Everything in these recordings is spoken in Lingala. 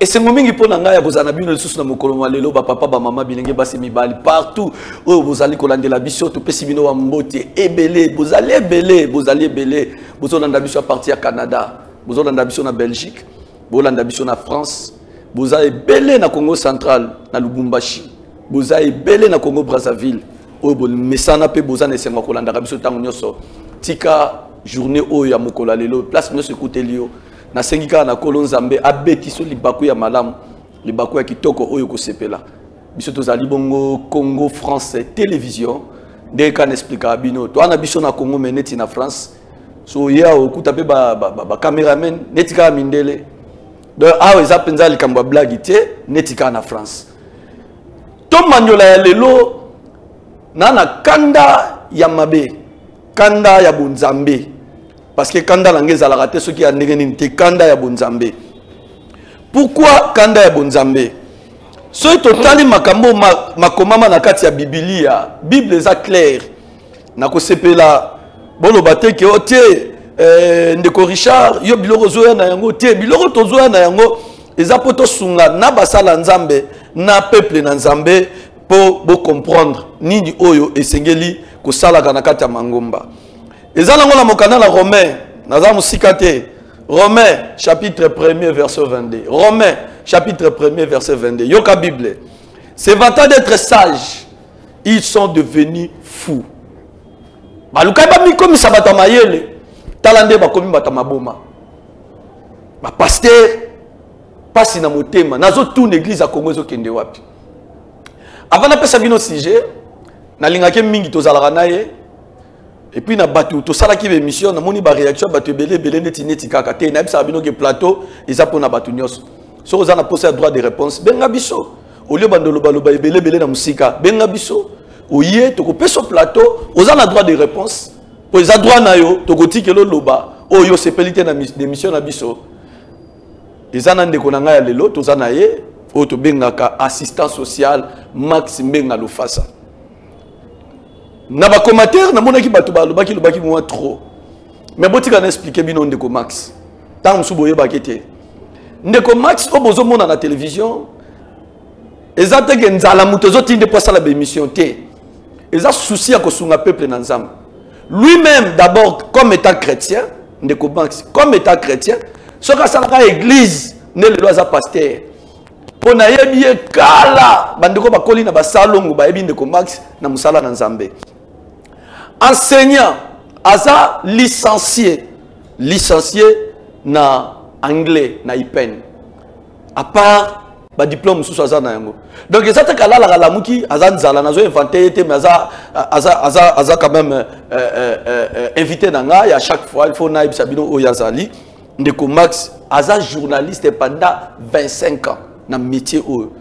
Esengo mingi mpo na ngai ya kozala na bino lisusu na mokolo mwa lelo, bapapa, bamama, bilenge basi, mibali, partout oyo bozali kolandela biso, topesi bino wa mbote ebele. Bozali ebele, bozali ebele, bozolanda biso à partir ya Canada, bozolanda biso na Belgique, bolanda biso na France, boza ebele na Congo Central, na Lubumbashi, boza ebele na Congo Brazzaville, oyo bomesana mpe boza na esengo ya kolandaka biso ntango nyonso. Tika journée oyo ya mokolo ya lelo, place nyonso ekuteli yo, nasengi kaka na Nkolo Nzambe abeti so libaku ya malamu, libaku ya kitoko oyo kosepela biso. Tozali bongo Congo France Télévision. Ndenge kaka na expliquaka bino, toa na biso na Congo, mais neti na France. So ye awa okuta mpe bacameraman ba neti kaka mindele. Donc awa eza mpenza likambo ya blague te, neti kaka na France. Tomanyola ya lelo na kanda ya mabe, kanda ya bonzambe, parce que kanda na ngai ezalaka te soki ya ndenge nini te, kanda ya bonzambe. Pourquoi kanda ya bonzambe? Soki totali makambo makomama na kati ya Bibilia, Bible eza claire. Nakosepela boloba te ke o te, ndeko Richard, yo biloko ozoya na yango te. Biloko tozoya na yango eza mpo tosunga na basala Nzambe, na peuple na Nzambe, mpo bocomprendre nini oyo esengeli kosalaka na kati ya mangomba. Eza nango na mokanda na Romain, naza mosika te, Romain chapitre 1er verset 22. Romain chapitre 1er verset 22. Yoka Bible: se vantant d'être sage, ils sont devenus fous. Balukaki bamikomisa bato ya mayele, tala nde bakomi bato ya maboma. Bapasteur, mpasi na motema. Nazotuna, église ya Congo ezokende wapi? Avant napesa bino sujet, nalingaki mingi tozalaka na ye et puis na bato tosalaki baémission, namoni baréaction ya bato ebele ebele, neti kaka te. Nayebisaka bino ke plateau eza mpona bato nyonso. Soki oza na posa ya droit de réponse, benga biso. Olie bando lobaloba ebele ebele na mosika, benga biso, oye, tokopesa plateau, oza na droit de réponse mpo eza droit na yo. Tokotikela oloba oyo osepeli te na émission na biso. Eza na ndeko na ngai ya lelo, toza na ye, oyo tobengaka assistant social Max Mbenga Lofasa. Na bacommentaire namonaki bato balobaki lobaki mwa trop, mais botika na expliquer bino. Ndeko Max, ntango mosusu boyebaki te, ndeko Max oyo bozomona na télévision, eza te ke nzala moto ezotinde mpo asala baémission te. Eza souci ya kosunga peuple na Nzambe. Lui-même d'abord, comme étant chrétien, ndeko Max comme étant chrétien, soki asalaka église nde lelo aza pasteur, mpo nayebi ye kala. Bandeko bakoli na basalongo bayebi ndeko Max na mosala na Nzambe. Enseignant, aza licencié na anglais na IPN, à part badiplôme mosusu aza na yango. Donc eza te kalalaka lamuki aza nzala, nazo inventer ye te, mais aza quand même invité na ngai. À chaque fois il faut nayebisa bino oyo azali. Ndeko Max aza journaliste pendant 25 ans na métier oyo.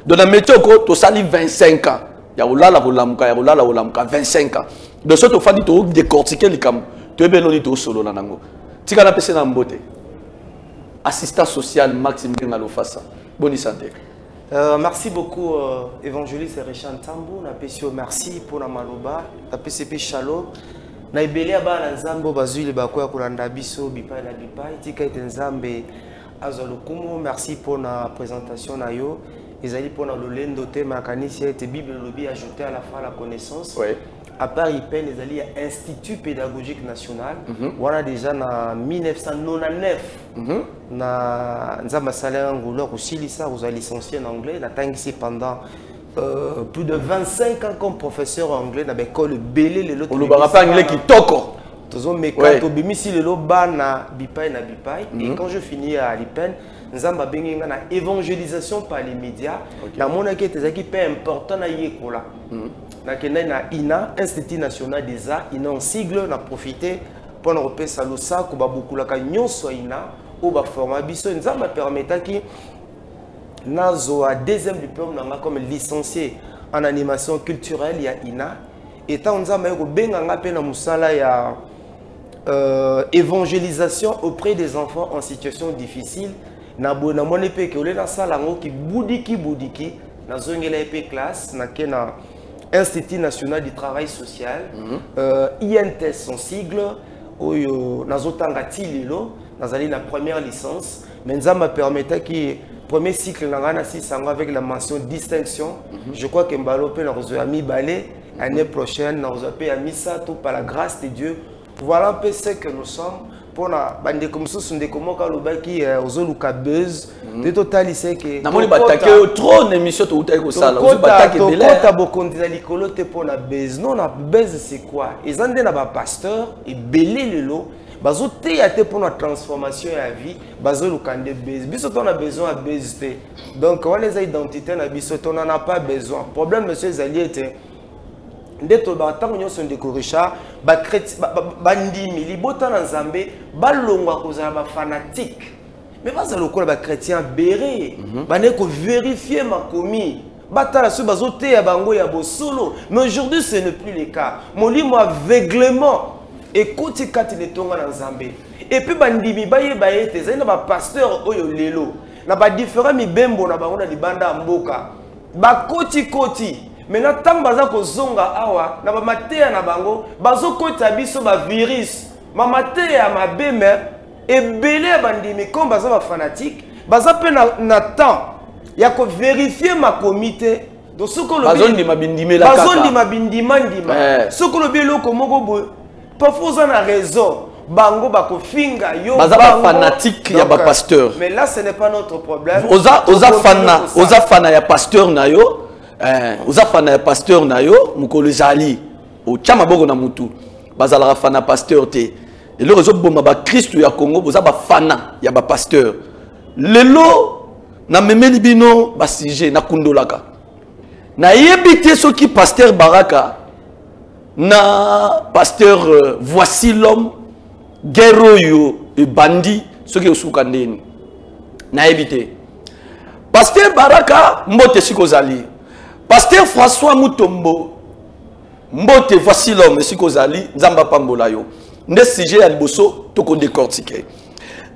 Donc na métier oko tosali 25 ans ya kolala kolamuka, ya kolala kolamuka, 25 ans. Donc so tofandi, todécortiquer likambo, toyebi eloni tosolola nango. Tika napesi na mbote assistant social Max Mbenga Lofasa. Boni santé? Merci beaucoup, évangéliste Richard Ntambo. Napesi yo merci mpona maloba. Napesi mpe shalom na ebele ya bana Nzambe oyo bazwi libako ya kolanda biso bipai na bipai. Tika ete Nzambe azwa lokumu. Merci mpona présentation na yo. Ezali mpona lolendo te, makanisi ete Bible elobi: ajouter à la foi la connaissance. À part IPN, ezali ya Institut pédagogique national. Wana déjà na 1999 na Nzambe asalaka ngolu ya kosilisa kozwa licencié en anglais. Natangisi pendant plus de 25 ans comme professeur anglais na baekole ebele. Lelo olobaka mpe anglais kitoko. Tozomeka. Tobimisi lelo bana bipai na bipai. Et quand je finis à l'IPN, Nzambe abengi nga na évangélisation par les médias. Namonaki ete ezalaki mpe important nayekola. Nakendaki na INA, Institut national des arts, INA en sigle. Na profite mpona kopesa losako babukulaka nyonso ya INA oyo baforma biso. Nzambe apermetaki nazwa deuxième diplôme na nga comme licencié en animation culturelle ya INA. Etango Nzambe aye kobenga nga mpe na mosala ya évangélisation auprès des enfants en situation difficile, na boye namoni mpe ke ole nasala yango kibudiki budiki, nazongela ye mpe classe, nake na Institut national du travail social, INTS en sigle, oyo nazotanga ti lelo. Nazali na première licence, mais Nzambe apermetaki. Premier cycle na ngai nasilisa yango avec la mention distinction. Je crois que mbala mpe nakozwa ya mibale. Année prochaine nakozwa mpe ya misato, par la grâce de Dieu. Voilà un peu ce que nous sommes. Mpona bandeko mosusu, ndeko moko alobaki ozoluka buzz te, totalisa ke Namoni batake oyo trop na émission toutaki kosala, ozwi batake ebele. Tokota bokonzi na likolo te mpona buzz. Non, na buzz, c'est quoi? Eza nde na bapasteur ebele lelo bazoteya te mpona transformation ya vie, bazoluka nde buzz. Biso tona besoin ya buzz te. Donc wana eza identité na biso, on en a pas besoin. Problème, monsieur, ezali ete nde tolobaka ntango nyonso, ndeko Richard, bandimi libota na Nzambe balongwa kozala bafanatike, mais bazala lokola bachrétien bere, bande kovérifie makomi, batala soki bazoteya bango ya bosolo. Mais aujourd'hui, ce n'est plus le cas. Molimo aveuglement ekoti kati na etonga na Nzambe. Et puis bandimi bayeba ete ezali na bapasteur oyo lelo na badifférent mibembo na bango na libanda ya mboka, bakoti-koti. Maintenant, ntango baza kozonga awa na bamateya na bango, bazokotisa biso bavirus, bamateya ya mabe. Mais ebele ya bandimi, comme baza bafanatike, baza mpe na temps ya kovérifie makomi te. Donc soki olobi Bazondima bindimela kaka. Bazondima bindima-ndima. Soki olobi eloko moko boye, parfois oza na raison, bango bakofinga yo. Baza bango. Bafanatique ya Donc, bapasteur. Mais là, ce n'est pas notre problème. Oza Tokontinue fana kosala. Oza fana ya pasteur na yo, oza fana ya pasteur na yo, mokolo ezali otya maboko na mutu. Bazalaka fana pasteur te. Eloko ezoboma bakristu ya Congo, boza bafana ya bapasteur. Lelo namemeli bino basujet nakundolaka. Nayebi te soki pasteur Baraka na pasteur Voici l'homme, guerre oyo ebandi soki osuka ndeni, nayebi te. Pasteur Baraka, mbote esika ozali. Pasteur François Mutombo, mbote. Voici l'homme, esika ozali, Nzambe apambola yo. Nde sujet ya liboso tokodécortike.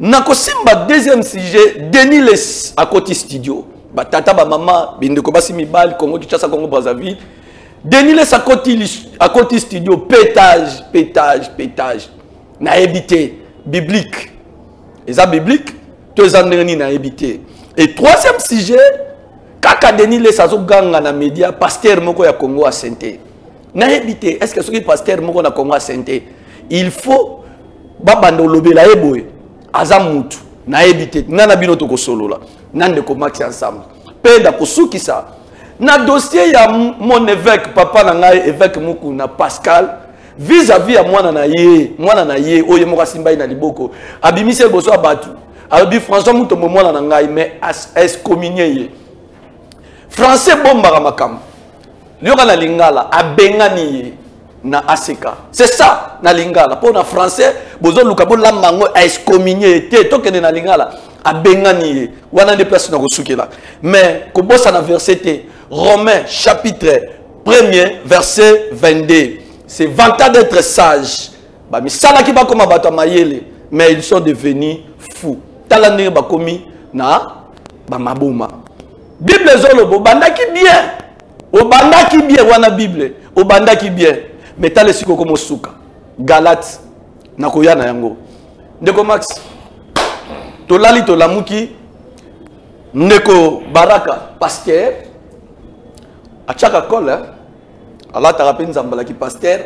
Nakosimba deuxième sujet, Denis Lessie akoti studio. Batata, bamama, bindeko basi, mibali, Congo Kinshasa, Congo Brazzaville, Denis Lessie akoti studio, pétage, pétage, pétage. Nayebi te biblique, eza biblique to eza ndenge nini, nayebi te. Et troisième sujet, kaka Denis Lessie azoganga na média, pasteur moko ya Congo asente. Nayebi te, est ce que soki pasteur moko na Congo asente, il faut babanda olobela ye boye? Aza mutu, nayebi te. Nga na bino tokosolola na ndeko Maxi ensemble. Mpe nakosukisa na dossier ya mon évêque, papa na ngai, évêque Mukuna Pascal, vis-à-vis ya mwana na ye, mwana na ye oyo ye moko asimba ye na liboko, abimisi ye liboso ya bato, alobi François Mutombo mwana na ngai, mais excommunie ye. Français bombaka makambo, yoka na lingala, abengani ye na ACK, c'est ça na lingala. Mpo na français bozoluka bolamba yango excommunie ye te. Tokende na lingala, abengani ye. Wana nde place na kosukela. Mais kobosana verset te, Romain chapitre 1er verset 22: se vantant d'être sage, bamisalaki bakoma bato ya mayele, mais ils sont devenus fous. Tala ndenge bakomi na bamaboma. Bible ezoloba obandaki bien, obandaki bien wana, Bible, obandaki bien, mais tala esika okoma osuka. Galate, nakoya na yango. Ndeko Max, tolali tolamuki, ndeko Baraka pasteur atiaka kole, alataka mpe nzambalaki pasteur,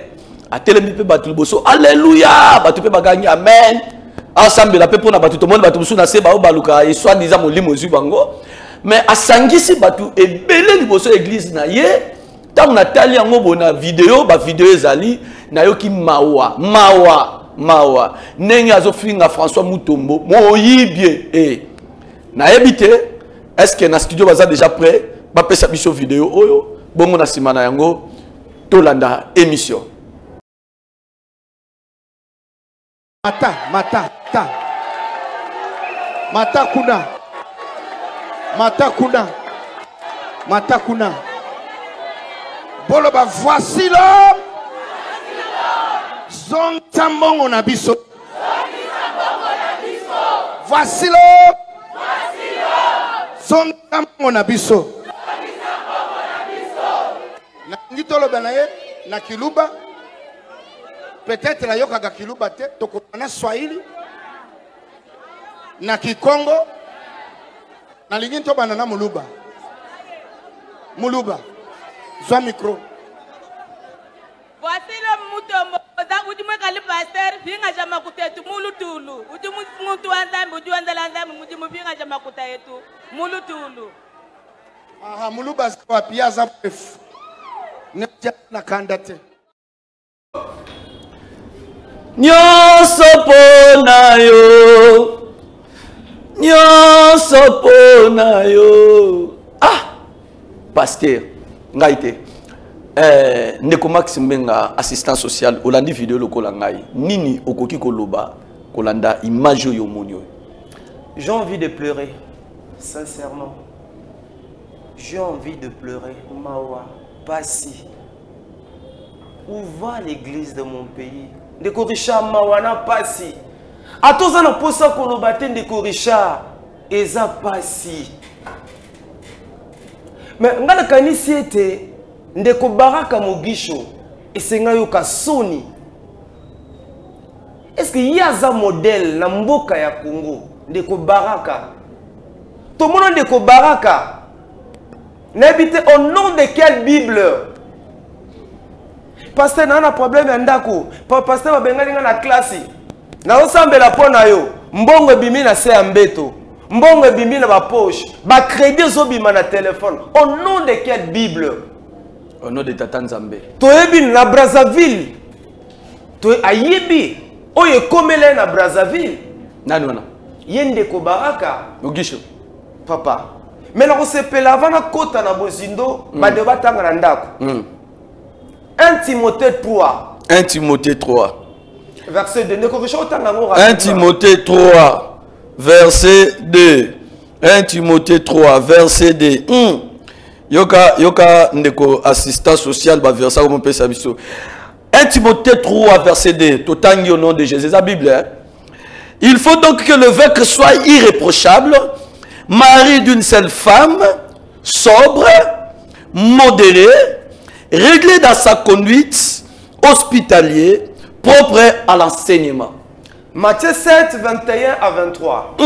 atelemi mpe bato liboso, alleluya, bato mpe bagangi amen, asambela mpe mpona bato. Tomoni bato mosusu na se bao baluka esoi-disant molimo ezwi bango, mais asangisi bato ebele liboso ya église na ye. Ntango natali yango boye na video, bavideo ezali, nayoki mawa, mawa, mawa, ndenge azofinga François Mutombo moyibie. E nayebi te, est ce que na studio baza déjà prêt bapesa biso video oyo? Bongo na nsima na yango tolanda émission. Mata, mata, ta. Mata kuna. Mata kuna. Mata kuna. Boloba voici l'homme. Zongisa mbongo na biso. Voici l'homme. Zongisa mbongo na biso. Nalingi toloba na ye na kiluba. Peut-être nayokaka kiluba te, tokoloba na swahili, na kikongo. Nalingi tobanda na muluba. Muluba, zwa micro. Voici le mutombo udi mwekali pasteur pinga makuta yetu mulutulu udi muntu wa nzambi udi wenzela nzambi mudimu pinga makuta yetu mulutulu. Aha, muluba aza wapi? Ye aza bref na kanda te. Nyonso mpo na yo, nyonso mpo na yo. Ah, pasteur ngai te. Ndeko Max Mbenga, assistant social, olandi video lokola ngai, nini okoki koloba kolanda image oyo omoni oyo? J'ai envie de pleurer, sincèrement. J'ai envie de pleurer. Mawa, pasi. Où va l'église de mon pays? Ndeko Richard, mawa na pasi. Atoza na posa koloba te, ndeko Richard, eza pasi. Mais nga nakanisi ete ndeko Baraka Mogisho esenga yoka soni. Est-ce que ye aza modèle na mboka ya Congo? Ndeko Baraka. Tomona ndeko Baraka. Nayebi te au nom de quelle Bible? Pasteur na problème ya ndako. Pasteur babengani nga na classe. Nazosambela mpo na yo. Mbongo ebimi na se ya mbeto. Mbongo ebimi na ba poche. Ba crédit ezobima na téléphone. Au nom de quelle Bible? Au nom de Tata Nzambe. Toyebi na Brazzaville. To ayebi oyo ekomela na Brazzaville. Nani wana? Ye ndeko Baraka. Mogisho. Papa. Mais nakosepela avant nakota na bozindo, bande batanga na ndako. 1 Timothée 3. 1 Timothée 3. Verset 2. Ndeko Richard, otanga yango 1 rapidement. Timothée 3, verset 2. 1 Timothée 3, verset 2. Yoka, yoka ndeko assistant social ba verset comme pesa biso. 1 Timothée 3, verset 2. Totangi au nom de Jésus. La Bible, hein? Il faut donc que l'évêque soit irréprochable, mari d'une seule femme, sobre, modéré, réglé dans sa conduite, hospitalier, propre à l'enseignement. Matthieu 7, 21 à 23.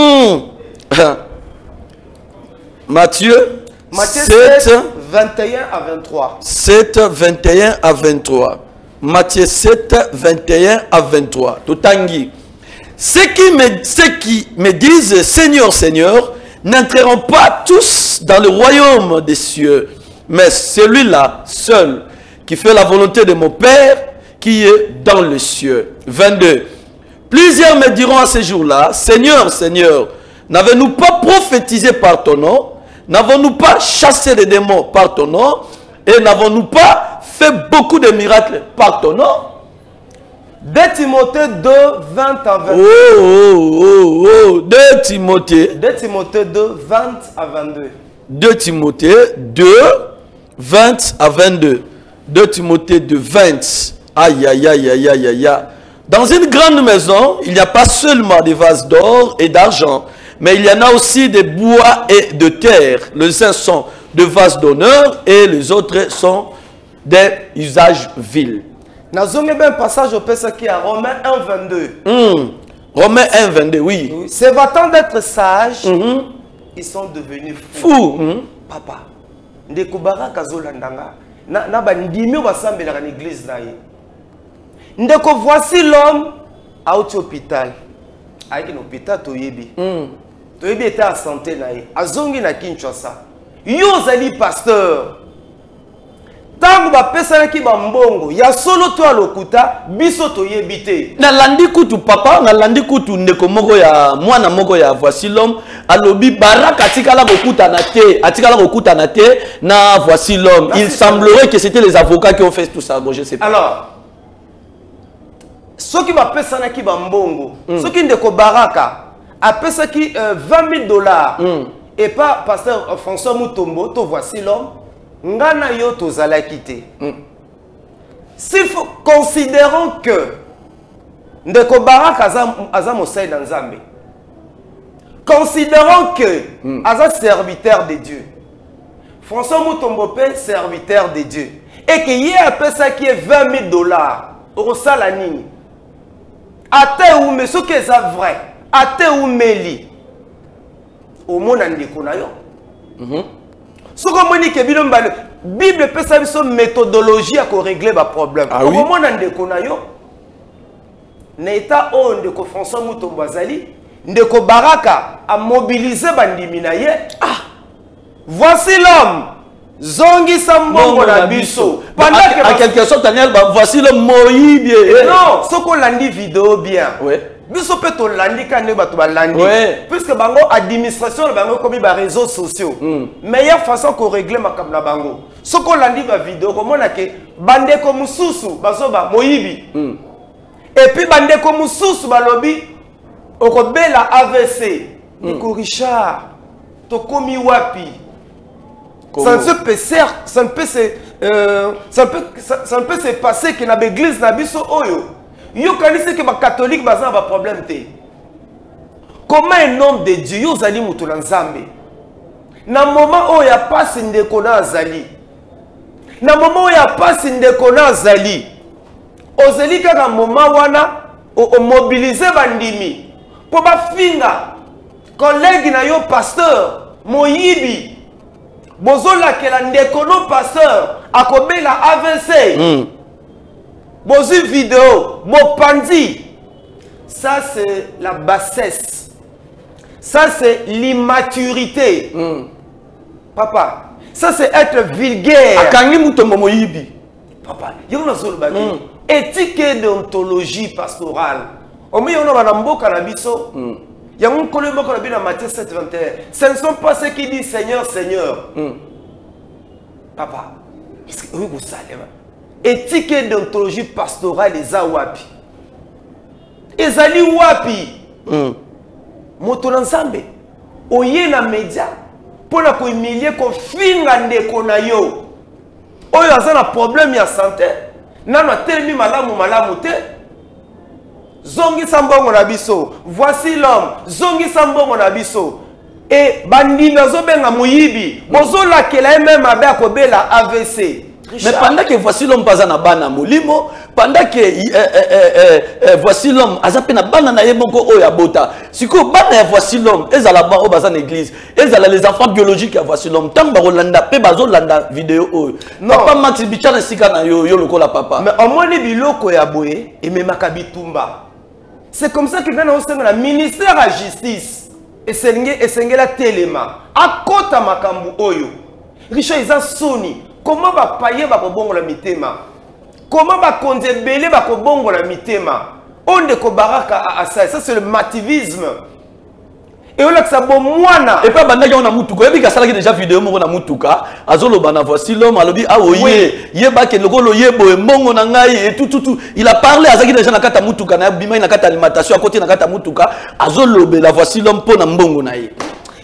Matthieu Matthieu 7, 7, 21 à 23. 7, 21 à 23. Matthieu 7, 21 à 23. Totangi. Ceux qui me disent Seigneur, Seigneur, n'entreront pas tous dans le royaume des cieux, mais celui-là seul qui fait la volonté de mon Père qui est dans les cieux. 22. Plusieurs me diront à ce jour-là, Seigneur, Seigneur, n'avons-nous pas prophétisé par ton nom? N'avons-nous pas chassé les démons par ton nom? Et n'avons-nous pas fait beaucoup de miracles par ton nom? 2 Timothée 2, 20 à 22. Oh, oh, oh, oh. 2 Timothée. 2 Timothée 2, 20 à 22. 2 Timothée 2, 20 à 22. 2 Timothée 2, 20. Aïe, aïe, aïe, aïe, aïe, aïe, aïe. Dans une grande maison, il n'y a pas seulement des vases d'or et d'argent, mais il y en a aussi des bois et de terre. Les uns sont des vases d'honneur et les autres sont des usages vils. Nazongi ben passage au Pesaki à Romains 1, 22. Romains 1, 22, oui. Oui. C'est va-t-en d'être sage, ils sont devenus fous. Fous. Papa, ndeko Baraka azolandanga, na ba ndimi oyo basambelaka na église na ye. Ndeko, voici l'homme auti hôpital. Ayaki na hôpital toyebi. Toyebi état ya santé na ye. Azongi na Kinshasa. Yo ozali pasteur. Tango bapesanaki bambongo ya solo to ya lokuta, biso toyebi te. Nalandi kutu papa, nalandi kutu ndeko moko ya mwana moko ya voici l'homme alobi Baraka atikala kokutana te, atikala kokutana te na voici l'homme. Merci. Il semblerait que c'était les avocats qui ont fait tout ça. Bon, je sais pas. Alors, soki bapesanaki bambongo, soki ndeko Baraka apesaki 20 000 $ et pas pasteur François Mutombo to voici l'homme, nga na yo tozalaki te. S'il faut, considérons que ndeko Baraka aza mosali na Nzambe. Considérons que aza serviteur de Dieu. François Mutombo pe serviteur de Dieu. Et que ye apesaki ye 20 000 $. Okosala nini? Ate oume, soki eza vrai, ate oumeli. Omona ndeko na yo. Soki omoni ke bino mibale, Bible epesa biso méthodologie ya korégler baproblème. Ah oui? Okomona ndeko na yo na état oyo ndeko François Mutombo azali, ndeko Baraka amobilize bandimi na ye. Ah, voici l'homme, zongisa mbongo na biso. Pendant que En quelque sorte, Daniel, bah, voici le moyibi. Non, soki olandi vidéo bien, biso mpe tolandi ka ndenge bato balandi, puisque bango administration na bango ekomi baréseaux sociaux, meilleure façon korégler makambo na bango. Soki olandi bavidéo, komona ke bandeko mosusu bazoba moyibi, et puis bandeko mosusu balobi okobela AVC. Ndeko Richard, tokomi wapi? Congo. Ça ne se peut ça ne peut se ça ne peut ça, ça ne peut se passer que na l'église na biso oyo. Yokanisi ke bacatholique baza na baproblème te. Comment un homme de Dieu, yo ozali moto na Nzambe, na moment oyo ya pasi ndeko na azali, na moment oyo ya pasi ndeko na azali, ozali kaka moment wana omobilize bandimi mpo bafinga collègue na yo pasteur moyibi, bozolakela ndeko no pasteur akobela AVC, bozwi vidéo, bopandi. Ça, c'est la bassesse, ça, c'est l'immaturité. Papa, ça, c'est être vulgaire. Akangi Mutombo moyibi. Papa, yango nazoloba te, éthique et déontologie pastorale omi yango na bana mboka na biso. Yango Nkolo moko na bino na Matthieu 7 21: ce ne sont pas ceux qui disent Seigneur, Seigneur. Papa, est-ce que oyo kosalema, éthique et déontologie pastorale eza wapi? Ezali wapi? Moto na Nzambe oye na média mpo na kohumilie, kofinga ndeko na yo oyo aza na problème ya santé, nano atelemi malamu malamu te. Zongisa mbongo na biso, voici l'homme, zongisa mbongo na biso. E bandimi azobenga moyibi, bozolakela ye même mabe, akobela AVC. Mais pendant que voici l'homme baza na bana molimo, pendant que voici l'homme aza pe na bana na ye moko oyo abota, sikoyo bana ya voici l'homme, ezala ba oyo baza na église, ezala les enfants biologiques ya voici l'homme, ntango bakolanda mpe bazolanda vidéo oyo. Non. Papa Max, bitya na esika na yo, yo lokola papa. Mais omoni, biloko ya boye ememaka bitumba. C'est comme ça que ngai naosenga na ministère ya Justice, esengeli atelema, akota makambo oyo. Richard, eza soni. Comment bapaye bakobongola mitema? Comment bakonzi ebele bakobongola mitema? Oyo ndeko Baraka asali, ça, c'est le mativisme, eolakisa bomwana. Et puis abandaki yango na mutuka. Oyebi asalaki déjà vidéo moko na mutuka, azoloba na voici l'homme, alobi awa oye yebake lokolo ye boye, mbongo na ngai et tout, tout, tout. Il a parlé, azalaki déjà na kati ya mutuka na ye, abimaki na kati ya alimentation, akoti na kati ya mutuka, azolobela voici l'homme mpo na mbongo na ye.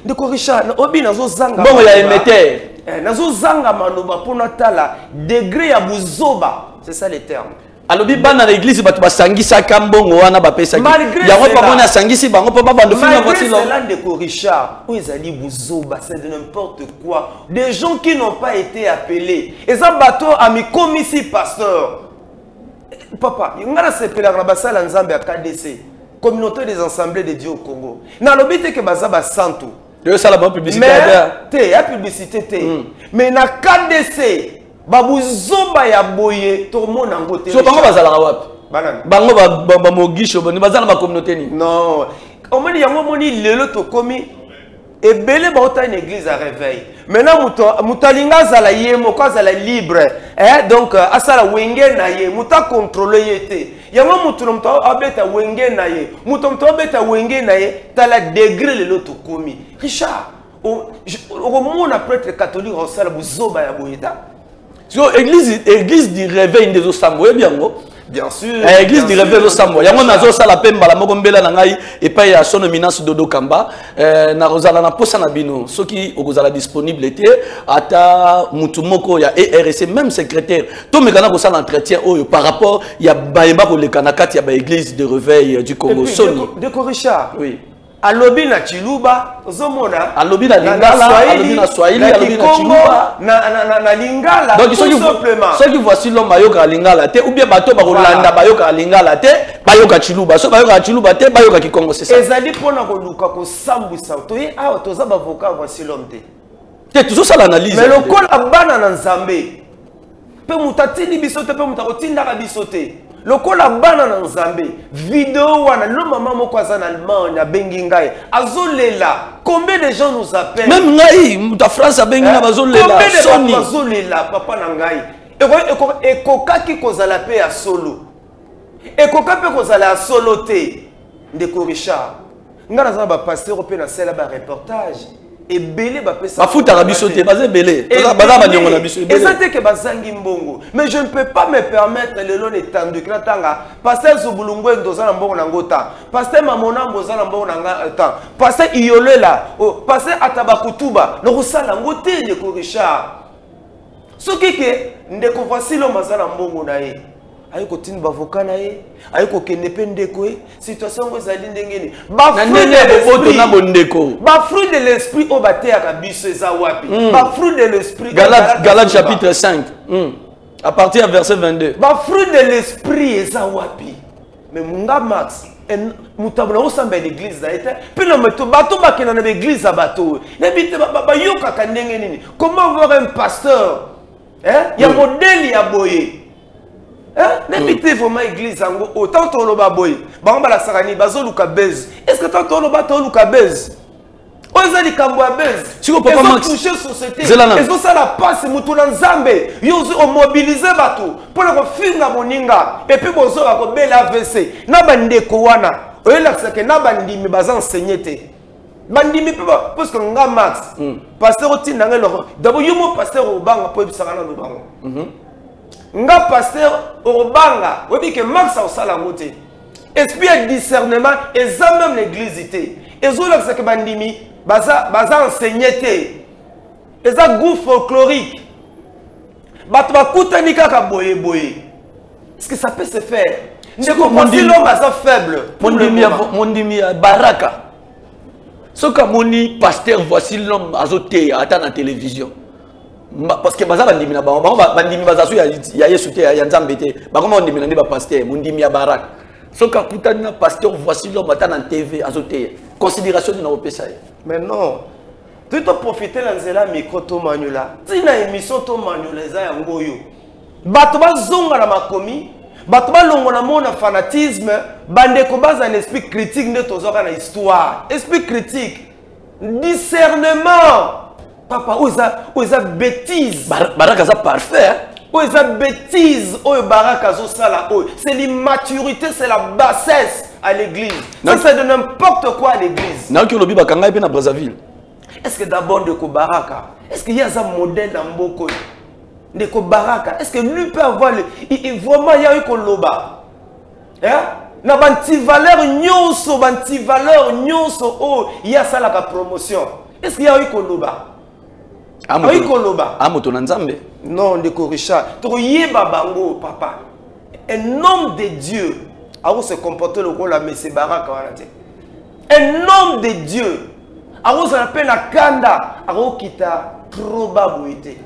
Ndeko Richard, obi nazozanga mbongo ya maloba. Émetteur. Nazozanga maloba mpo natala degré ya buzoba, c'est ça le terme. Alobi bana na église bato basangisaka mbongo wana, bapesaki Malgré yango. cela. Pamoni asangisi bango mpo babando finga Malgré voici l'homme. Cela, ndeko Richard, oyo ezali buzoba, c'est de n'importe quoi. Des gens qui n'ont pas été appelés, eza bato amikomisi pasteur. Papa, nga nasepelaka na basala ya Nzambe ya KDC, Communauté des Assemblées de Dieu au Congo. Nalobi te ke baza basantu. Osala bango publicité. Mais te ya publicité te, mais na KDC babuzoba ya boye tomona yango te. So bango bazalaka wapi? Banani? Bango bamogisho boni, baza na bacommunauté nini? Non, omoni yango, omoni lelo tokomi ebele baota une église à réveil. Maintenant moto alingi azala ye moko, azala libre, eh? Donc asala wenge na ye, moto akontrole ye te. Yango moto na moto abeta wenge na ye, moto abeta wenge na ye. Tala degré lelo tokomi, Richard. Okomona prêtre catholique osala buzoba ya boye ta. So église du réveil nde ezosamba, oyebi yango? Bien sûr. Église du Bien réveil sûr. ezosambwa yango. Nazosala mpe mbala moko mbela na ngai epai ya son éminence Dodo Kamba. Nakozala na posa na bino soki okozala disponible te, ata mutu moko ya ERC, même secrétaire, tomeka na kosala entretien oyo par rapport ya bayemba koleka na kati ya baéglise de réveil du Et Congo. puis, Soni. Ndeko Richard, Oui. Alobi na Chiluba, ozomona. Alobi na Lingala, alobi na Swahili, alobi na Chiluba. Na Lingala, donc, tout simplement. Soki Voici l'homme bayoka Lingala te, ou bien bato bakolanda bayoka Lingala te, bayoka Chiluba. Soki bayoka Chiluba te, bayoka Kikongo, c'est ça. Ezali pona koluka kosambwisa. Toye awa toza bavoka Voici l'homme te. Te, toujours ça l'analyse. Mais lokola bana na Nzambe, pe mutu atindi biso te, pe mutu akotindaka biso te. Lokola bana na Nzambe, vidéo wana, lo mama moko aza na Allemagne abengi ngai, azolela. Combien de gens nous appellent? Même ngai, mutu ya France abengi na bazolela. Combien de Soni. bato bazolela papa na ngai? Ekokaki kozala pe ya solo. Ekoka pe kozala ya solo te. Ndeko Richard, ngai naza na ba pasteur pe nasala ba reportage. Ebele bapesa bafutaka biso te, baza ebele. Baza baniongo na biso ebele. Eza te ke bazangi mbongo, mais je ne peux pas me permettre lelo na etanduki natanga pasteur Zubulungwendo oza na mbongo na ngo ta, pasteur Mamonambo oza na mbongo na nga ta, pasteur Iyolela, oh, pasteur Atabakutuba, nakosala ngo te ndeko Richard. Soki ke ndeko Voici l'homme aza na mbongo na ye, aye kotinda bavoka na ye, aye kokende mpe ndeko ye, situation yango ezali ndenge nini? Ba Na fruit ndenge de ya boboto l'esprit. na bondeko. Ba fruit de l'esprit oyo bateyaka biso eza wapi? Ba fruit de l'esprit oyo Galate, balakaka Galate biso ba. chapitre 5. À partir ya verset 22. Ba fruit de l'esprit eza wapi? Mais munga Max, en, moto abona osamba ya l'église na ye te. Mpe na moto, bato bakenda na l'église ya bato oyo. Nayebi te, bayokaka ndenge nini? Comment voir un pasteur, hein? Ya modèle ya boye. Hein? Nayebi te vraiment église yango oyo. Tant toloba boye, bango balakisaka nini? Bazoluka buzz. Est-ce que tant toloba toluka buzz? Oyo eza likambo ya buzz. Siko papa Ezo Max. toucher société. Zela nanu. Ezosala pasi moto na Nzambe. Yo ozo omobiliser bato mpona kofinga moninga. Et puis bozoka kobela AVC. Na bandeko wana, oyelakisaka na bandimi baza enseigné te. Bandimi mpe ba, parce que nga Max, pasteur otinda ngai eloko. D'abord, yo mo pasteur obanga po oyebisaka nanu bango. Nga pasteur obanga, oyebi ke Max akosala yango te. Esprit ya discernement eza même l'église te. Ezolakisaka bandimi baza enseigné te. Eza goût folklorique. Bato bakutani kaka boye boye. Est-ce que ça peut se faire? Siko Ndeko mondimi Voici l'homme aza faible pour le Mondimi ya moment. mondimi ya Baraka. Soki amoni pasteur Voici l'homme azoteya ata na télévision. Parce que baza bandimi na bango, bango bandimi baza so ya Yesu te, ya Nzambe te. Bakoma bandimi na nde ba pasteur, mondimi ya Baraka. Soki akutani na pasteur Voici l'homme ata na TV azoteya. Considération nini nakopesa ye? Mais non. Tu to profiter na nzela micro to manula. Tina émission to manula eza yango oyo. Bato bazonga na makomi, bato balongo na mona fanatisme, bandeko baza na esprit critique nde tozwaka na histoire. Esprit critique, discernement. Papa, oyo eza bêtise. Baraka aza parfait, hein? Oyo eza bêtise, oyo Baraka azosala oyo. C'est l'immaturité, c'est la bassesse à l'église. Ça, c'est de n'importe quoi à l'église. Nayoki olobi bakanga ye mpe na Brazzaville. Est-ce que d'abord ndeko Baraka, est-ce qu'il y a un modèle dans Mboko? Ndeko Baraka, est-ce que lui peut avoir le, il, il, vraiment, il y a eu koloba? Hein? Na banti valeur nyonso, banti valeur nyonso, oh, il y a ça la promotion. Est-ce qu'il y a eu koloba? Ah, Ayi moto koloba. Ah, moto na Nzambe. Non, ndeko Richard, toyeba bango papa. Un homme de Dieu a se comporter lokola Messie Baraka wana te. Un homme de Dieu a ozala pe na kanda, a okita trop bas boye te.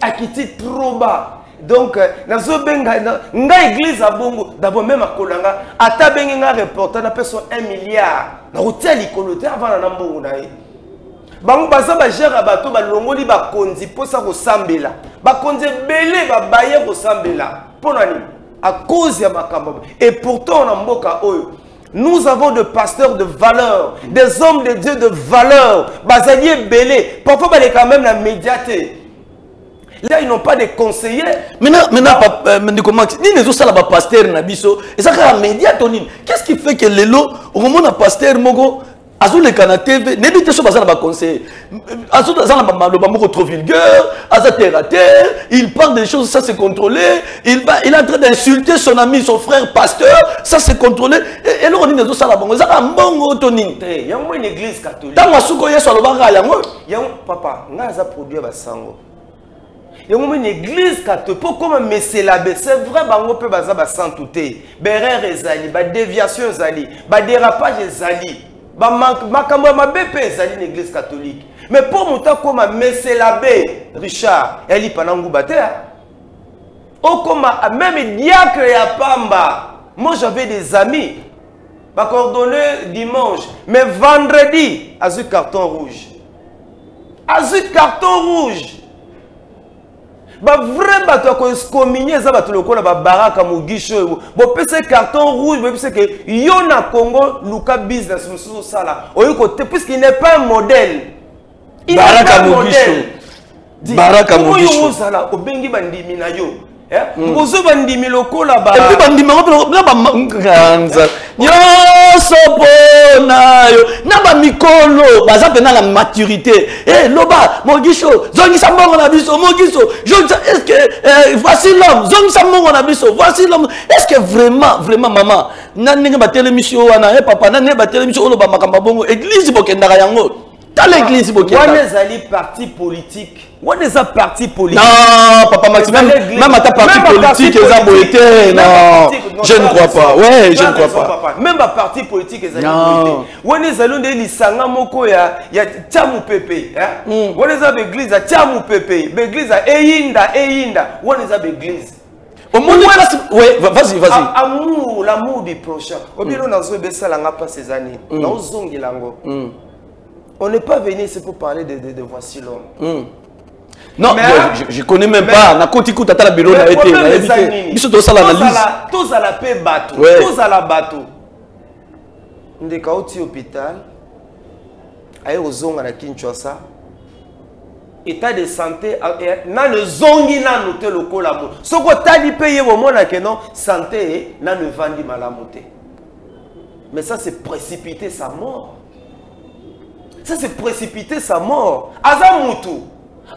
Akiti trop bas. Donc, nazo benga, na, nga église à bongo, d'abord même à Kolanga, ata bengi nga reporter na peso 1 milliard. Na rotia likolo te avant na mbongo na ye. Bango baza ba gère bato ba longoli ba konzi posa ko sambela. Ba konzi belé ba baye ko sambela. Pona nini? À cause ya makambo. Et pourtant na mboka oyo, nous avons des pasteurs de valeur, des hommes de Dieu de valeur, bazali belé. Parfois ba les quand même la médiaté. Là, ils n'ont pas de conseillers. Maintenant, maintenant, papa ndeko Max, nini ezosala ba pasteur na biso? Eza kaka média to nini? Qu'est-ce qui fait que lelo okomona pasteur moko azoleka na TV, nebi te so baza na ba conseillers. Azo aza na ba maloba moko trop vulgaire, aza terre à terre, il parle des choses, ça c'est contrôlé, il est en train d'insulter son ami, son frère pasteur, ça c'est contrôlé. Et eloko nini ezosala bango? Eza kaka mbongo to nini? Te, yango une église catholique. Ntango asuki Yesu alobaka yango. Yango papa, nga aza produit ya basango. Yango une église catholique, pour comme meselabe, c'est vrai bango pe baza ba santu te. Berere ezali, ba déviation ezali, ba dérapage ezali. Makambo ya mabe mpe ezali na église catholique, mais mpo moto akóma monsieur l'abbé, Richard, elipa na nguba te. Okóma même diacre ya pamba. Moi, j'avais des amis bacoordonné dimanche, mais vendredi azwi carton rouge, azwi carton rouge. Bavrai bato ya koexcommunier eza bato lokola babaraka Mogisho oyo bopesa carton rouge, boyebisa ke yo na Congo, luka business mosusu osala, oyi kote, puisqu'il n'est pas un modèle. Il n'est Baraka pas un Mogisho. modèle. Baraka Oyo Mogisho. ozala obengi bandimi na yo, bozwi bandimi lokola ba Et puis bandimi yango na bamanganza nyonso mpo na yo na bamikolo baza mpena na maturité. E loba: "Mogisho, zongisa mbongo na biso. Mogisho, zongisa." Est ce que voici l'homme, zongisa mbongo na biso, voici l'homme. Est ce que vraiment, vraiment, mama, na ndenge batelemisi yo wana, e papa, na ndenge batelemisi oloba makambo ya bongo, église bokendaka yango, tala église Wana bokendaka. Ezali parti politique, wana eza parti politique. Non, papa Max, même, même à ta parti politique, eza boye te, non, je ne crois pas. Ouais, je ne crois pas. Même baparti politique ezali Non. boye te. Wana ezali nde lisanga moko ya tia mopepe, eh? Wana eza baeglise ya tia mopepe, baeglise ya eyinda eyinda, wana eza baeglise. Omoni place. Ouais, vas-y, vas-y. Amour, l'amour du prochain, obilo nazoyeba esalanga mpasi eza nini, naozongela yango. On n'est pas venu ici pour parler de voici l'homme. Non, je connais même pas. Nakoti kuta tala bureau na été, na évité. Biso tosala analyse. Tozala mpe bato. Tozala bato. Ndeko auti hôpital, aye kozonga na Kinshasa, état de santé nano ezongi nano te lokola mo soki otali mpe ye bomonake non, santé nano evandi malamu te. Mais ça, c'est précipiter sa mort, ça, c'est précipiter sa mort. Aza mutu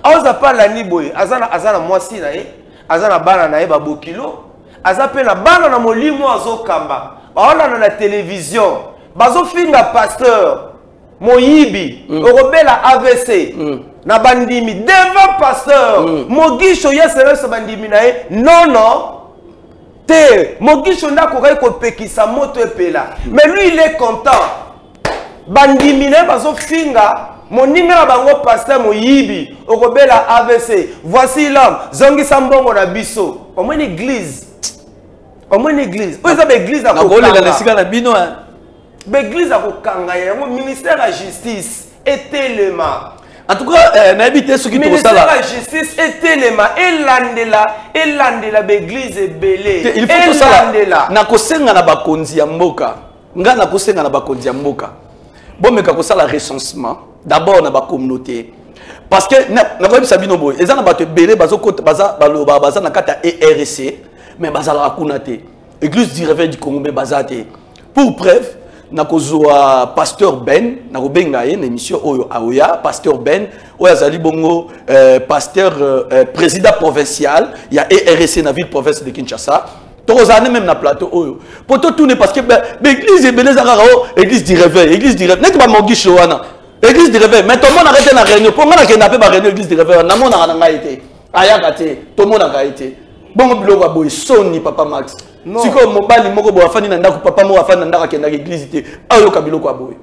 aoza pa alandi boye, aza na mwasi na ye, aza na bana na ye babokilo, aza mpe na bana na molimo azokamba. Baolanda na télévision, bazofinga pasteur moyibi, okobela AVC na bandimi devant pasteur Mogisho. Ye service bandimi na ye, non, non te. Mogisho nde akokaki kopekisa moto epela, mais lui, il est content. Bandimi na ye bazofinga moninga na bango, pasteur moyibi, okobela AVC, voici l'homme, zongisa mbongo na biso. Omoni église, omoni église oyo eza baeglise ya Nakolela na esika na bino, hein. Baeglise ya kokanga yango. Ministère ya justice etelema. En tout cas, nayebi te soki Ministère tokosala. ya justice etelema, elandela, elandela baeglise ebele. Te, il faut tosala. Elandela. Nakosenga na bakonzi ya mboka, ngai nakosenga na bakonzi ya mboka, bomeka kosala recensement d'abord na bacommunauté, parce que nakoyebisa bino boye, eza na bato ebele bazokota, baza baloba baza na kati ya ERC, mais bazalaka kuna te. Église du Réveil du Congo, mais baza te. Pour preuve, nakozwa pasteur Ben, nakobenga ye na émission oyo aoya. Pasteur Ben oyo azali bongo pasteur, président provincial ya ERC na ville province de Kinshasa. Tokozala ne même na plateau oyo po totune, parce que baeglise ebele eza kaka o église du réveil, église du réveil, neti bamogisho wana, église du réveil, mais tomonaka te na réunion. Mpo ngai nakenda mpe baréunion église du réveil wana, namonaka na ngai te, ayaka te, tomonaka ye te. Bongo biloko ya boye, soni, papa Max. Sikoyo mobali moko boye afandi na ndako, papa moko afandi na ndako, akendaka église te, ayoka biloko ya boye,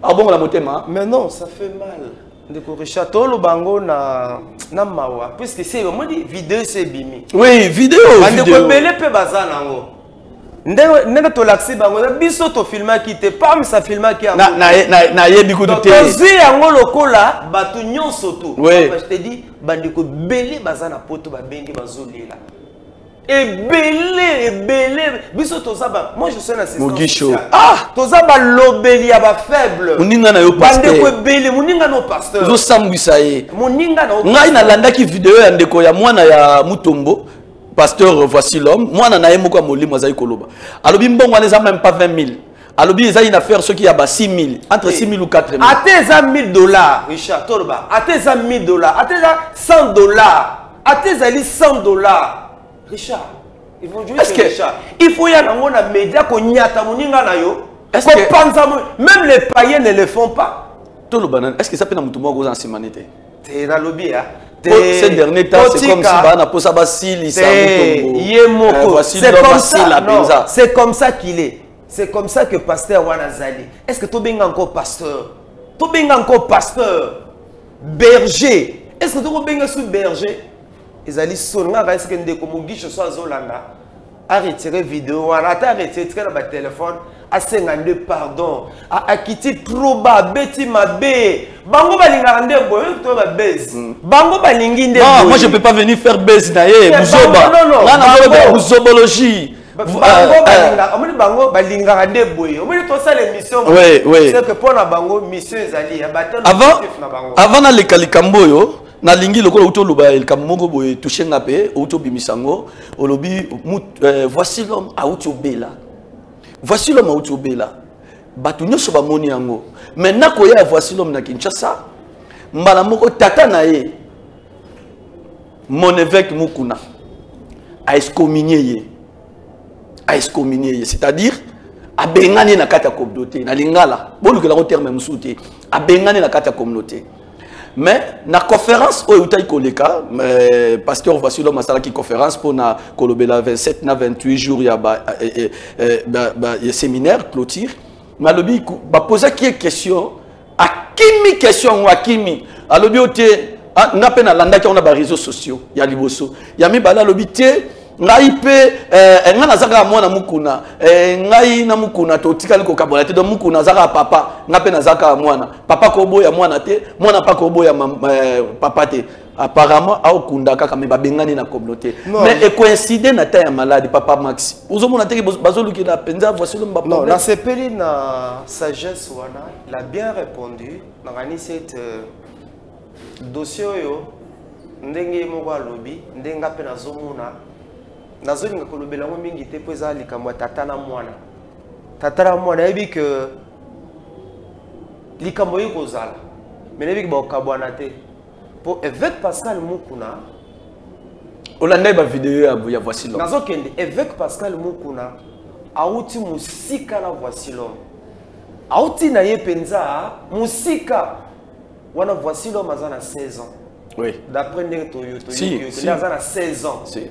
abongola motema? Mais non, ça fait mal, ndeko Richard. Toloba yango na mawa, puisque se omoni video esi ebimi. Oui, video. Bandeko Video. ebele mpe baza nango. Ndenge tolakisi bango, biso tofilmaki te, pams afilmaki yango. Nayebi kutu Donc, te. Tozwi yango lokola bato nyonso to. Papa, je te dis, bandeko ebele baza na poto, babengi, bazolela ebele ebele. Biso toza ba, moi, je suis un assistant Mogisho. social. Ah! Toza balobeli ya bafaible. Moninga na yo pasteur. Bandeko ebele, moninga na pasteur. Ozosambwisa ye. Moninga na yo. Ngai nalandaki video ya ndeko ya mwana ya Mutombo, pasteur voici l'homme, mwana na ye moko ya molimo azali koloba, alobi mbongo wana eza même pas 20 000, alobi eza une affaire soki ya ba 6 000, entre 6 000 ou 4 000. Ate eza 1000 $, Richard, toloba ate eza 1000 $, ate eza 100 $, ate ezali 100 $, Richard, évangéliste. Est-ce que Richard, il faut ya nango na média konyata moninga na yo, Est-ce que kopanza même les païens ne le font pas. Toloba nani, est ce que eza mpe na motu moko oza na nsima ne te? Te, nalobi ya Po ces derniers temps, c'est comme si bana posa basilisa Te, Mutombo. ye moko. Voici C'est l'homme comme ça, asila non, mpenza. c'est comme ça qu'il est. C'est comme ça que pasteur wana azali. Est ce que tobenga encore pasteur? Tobenga encore pasteur? Berger. Est ce que tokobenga su berger? Ezali soni. Nga est ce que ndeko Mogisho so azolanda a retirer vidéo wana, ata retirer tika na ba téléphone, asenga nde pardon. Akiti trop bas, abeti mabe. Bango balingaka nde boye, to ba buzz. Bango balingi nde Non, boye. moi je peux pas venir faire buzz na ye, Mais buzoba. bango, non, non, Nga na bango. bango buzobologie. Bango balingaka, omoni bango balingaka nde boye. Omoni tosala émission boye. Oui, oui. C'est que mpo na bango mission ezali ya battle Avant, objectif na bango. avant naleka likambo oyo, nalingi lokola outi oloba likambo moko boye touche nga mpe outi obimisa yango, olobi voici l'homme auti obela. Voici l'homme auti obela. Bato nyonso bamoni yango. Mais nakoya ya voici l'homme na Kinshasa, mbala moko tata na ye, mon évêque Mukuna, a excommunié ye. A excommunié ye, c'est-à-dire abengani na kati ya communauté, na lingala, bolukela ko terme mosusu te, abengani na kati ya communauté. Mais na conférence oyo eutaki koleka, pasteur voici l'homme asalaki conférence mpona kolobela 27 na 28 jours ya ba, ya séminaire clôture. Mais alobi baposaki ye question, akimi question yango, akimi. Alobi oyo te, nga mpe nalandaki yango na baréseaux sociaux ya liboso. Ya mibale, alobi te, ngai mpe ngai naza kaka mwana Mukuna, ngai na Mukuna totikali kokabola te. Donc Mukuna aza kaka papa, ngai mpe naza kaka mwana. Papa koboya mwana te, mwana mpa koboya papa te. Apparemment aokunda kaka, me babengani na communauté. Non. Mais ekoincide na ta ya maladi. Papa Max, ozomona teke bazolukela mpenza voici l'homme Non, baproblème. Nasepeli na sagesse wana, il a bien répondu. Nakanisi ete dossier oyo, ndenge ye moko alobi, ndenge nga mpe nazomona, nazolinga kolobela yango mingi te mpo eza likambo ya tata na mwana. Tata na mwana, ayebi ke likambo oyo kozala, me nayebi ke bakokabwana te, mpo évêque Pascal Mukuna Olandai bavideo ya voici l'homme? Nazokende. Évêque Pascal Mukuna auti mosika na voici l'homme, auti na ye mpenza mosika wana. Voici l'homme aza na 16 ans. D'après ndenge toyo Si, si. nde aza na 16 ans. Si.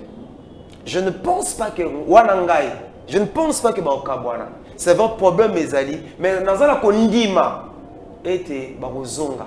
Je ne pense pas que wana ngai, je ne pense pas que bakokabwana. C'est vrai, problème ezali, mais naza na kondima ete bakozonga.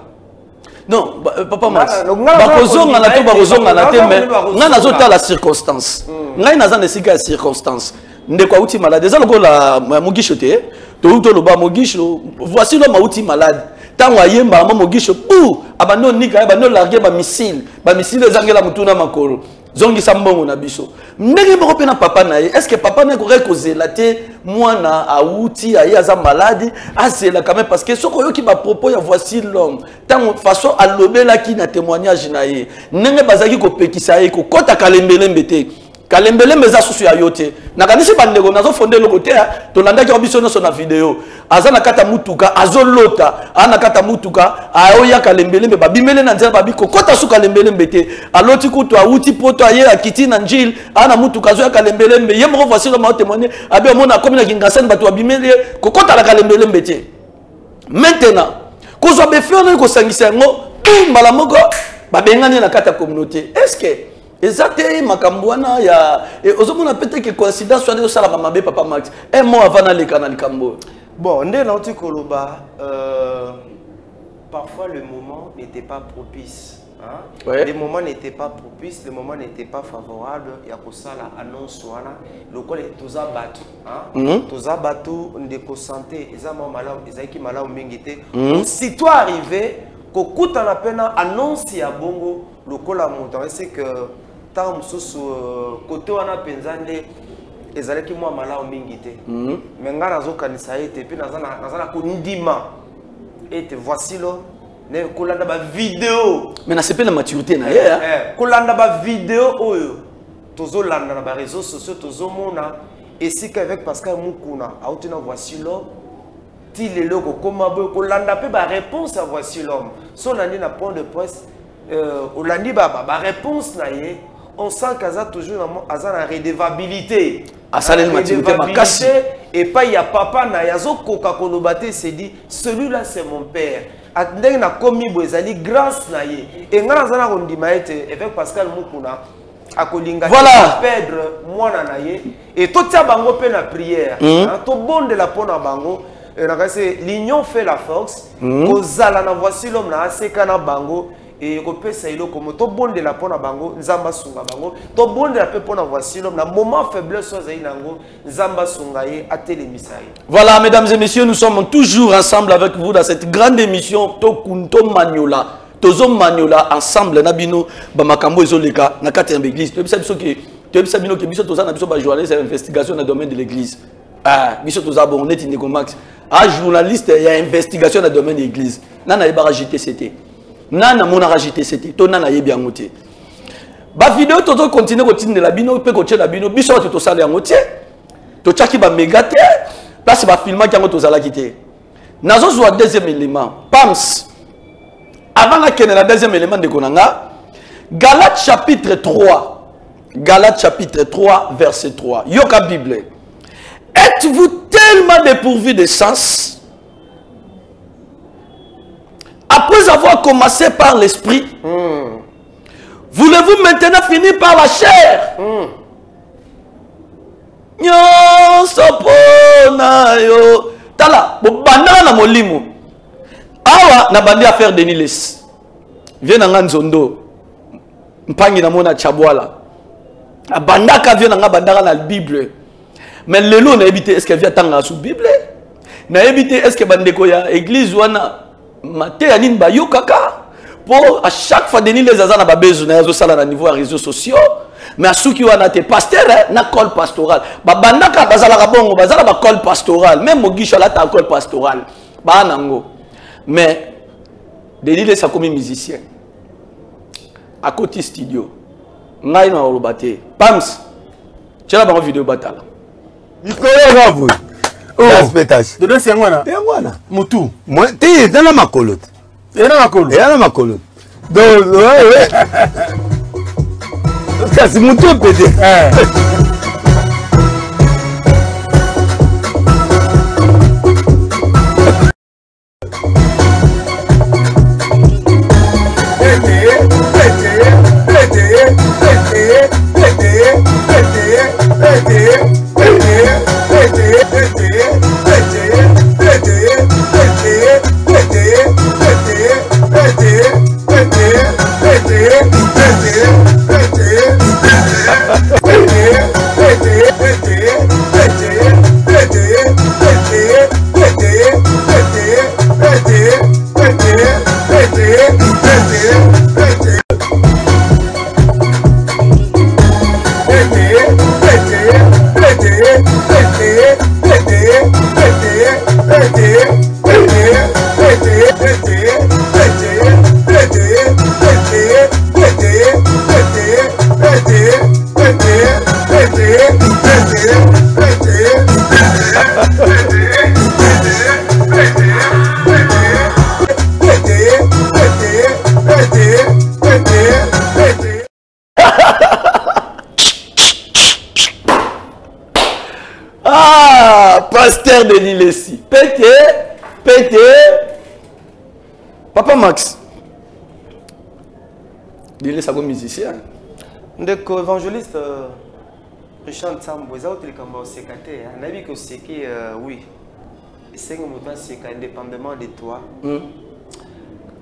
Non, papa Max, Nga naza bakozonga na te, kondima ete bakozonga na te, mais bakozonga. ngai nazotala circonstance. Ngai naza na esika ya circonstance. Ndeko auti malade, eza lokola Mogisho te. Touti oloba Mogisho, voici l'homme auti malade. Ntango ayemba ma Mogisho, pu abandi onika ye, abandi olarguer bamissile, bamissile ezangela motu na makolo. Zongisa mbongo na biso. Ndenge moko mpe na papa na ye, est ce que papa na ye kokaki kozela te? Mwana awuti, aye, aza malade, azela quand même, parce que soki oyoki bapropos ya voici l'homme, ntango façon alobelaki na témoignage na ye, ndenge bazalaki kopekisa ye kokɔta kalembelembe te, kalembelembe eza susu ya yo te. Nakanisi bandeko nazofonde eloko te, tolandaki yango biso nyonso na video. Aza na kati ya mutuka, azolota, aza na kati ya mutuka, aoya kalembelembe, babimele na nzela, babi kokɔta su kalembelembe te. Aloti kutu awuti poto, aye, akiti na Njili, aa na mutuka, azoya kalembelembe. Ye moko voici l'homme aotémoigne, abi omona akomi na Kingasani, bato babimeli ye kokɔta na kalembelembe te. Maintenant kozwa befleur naye, kosangisa yango tu mbala moko, babengani na kati ya communauté. Est ce que eza te makambo wana ya ozomona pe te ke coïncidence wana ezosalaka mabe? Papa Max, un mot avant naleka na likambo oyo. Bon, nde nauti koloba, parfois le moment n'était pas propice, hein? Le moment n'était pas propice, le moment n'était pas favorable ya kosala annonce wana. Lokola toza bato, hein? Toza bato, ndeko, santé eza mwa malamu, ezalaki malamu mingi te. Aussitôt arrivé kokutana mpe na annonce ya bongo, lokola moto ese que ntango mosusu kote wana mpenza nde ezalaki mwa malamu mingi te. Me ngai nazokanisa ete mpe naza na kondima ete voici lo ne kolanda bavideo. Mais nasepeli na maturité na ye, hein. Kolanda bavideo oyo tozolanda na baréseaux sociaux, tozomona esika avec Pascal Mukuna auti na voici l'homme ti lelo kokóma boye. Kolanda mpe baréponse ya voici l'homme, so olandi na point de presse, olandi baréponse na ye, on sent qu'aza toujours aza na redevabilité. Asaleli maturité makasi. Epai ya papa na ye, azokoka koloba te, se dit: celui-là c'est mon père. Ndenge nakomi boye ezali grâce na ye. E ngai naza na kondima ete évêque Pascal Mukuna Akolinga Voilà. Perdre mwana na ye et totia bango mpe na prière. Hein, tobondela mpo na bango. Na kasi l'union fait la force. Kozala na Voici l'homme na aseka na bango e kopesa eloko mo tobondela mpo na bango, Nzambe asunga bango. Tobondela mpe mpo na Voici l'homme na moment faiblesse oyo azali nango, Nzambe asunga ye, atelemisa ye. Voilà, mesdames et messieurs, nous sommes toujours ensemble avec vous dans cette grande émission Tokunto Maniola. Tozo Maniola ensemble na bino ba makambo ezoleka na kati ya église. Toyebisa biso ke toyebisa bino ke biso toza na biso ba journaliste ya investigation na domaine de l'église. Ah, biso toza bon neti ndeko Max. Ah, journaliste ya investigation na domaine de l'église. Nana yebaka JTCT. Nana monaka JTCT. To nana yebi yango te. Ba vidéo tozo continuer kotindela bino pe kotiela bino biso bato tosala yango te. Totiaki ba méga te. Place ba filmaki yango tozalaki te. Nazozwa deuxième élément. Pams. Avant nakende na deuxième élément ndeko na nga, Galates chapitre 3. Galates chapitre 3 verset 3. Yoka Bible. Êtes-vous tellement dépourvu de sens? Après avoir commencé par l'esprit, voulez-vous maintenant finir par la chair? Nyonso pona yo. Tala, bobandaka na molimo. Awa na bandi affaire Denis Lessie. Vie na nga nzondo. Mpangi na mona Chabwala. Abandaka vie na nga bandaka na Bible. Mais lelo na ebité est-ce que vie atanga sous Bible? Na ebité est-ce que bandeko ya église wana mateya nini bayokaka? Po à chaque fois Denis Lessie aza na ba besoin na yazo sala na niveau ya réseaux sociaux. Mais à ceux qui ont été pasteur, hein, na col pastoral. Ba bandaka bazalaka bongo, bazala ba col pastoral. Même Mogisha là ta col pastoral. Ba nango. Mais Denis Lessie a comme musicien. À côté studio. Ngai na oloba te. Pams. Tchela bango vidéo batala. Mikolo nga boye. Oh. Respectage. Dodo c'est ngwana. Yango wana. Mutu. Moi, te eza na makolo te. Eza na makolo. Eza na makolo. Donc, ouais, ouais. Kasi mutu pete. Eh. Ah, pasteur Denis Lessie. Pété, pété. Papa Max. Denis Lessie, c'est un musicien. Ndeko évangéliste Richard Nsambo, eza oteleka oseka te, hein. Nayebi ke oseki, oui. Esengi moto aseka indépendamment de toi.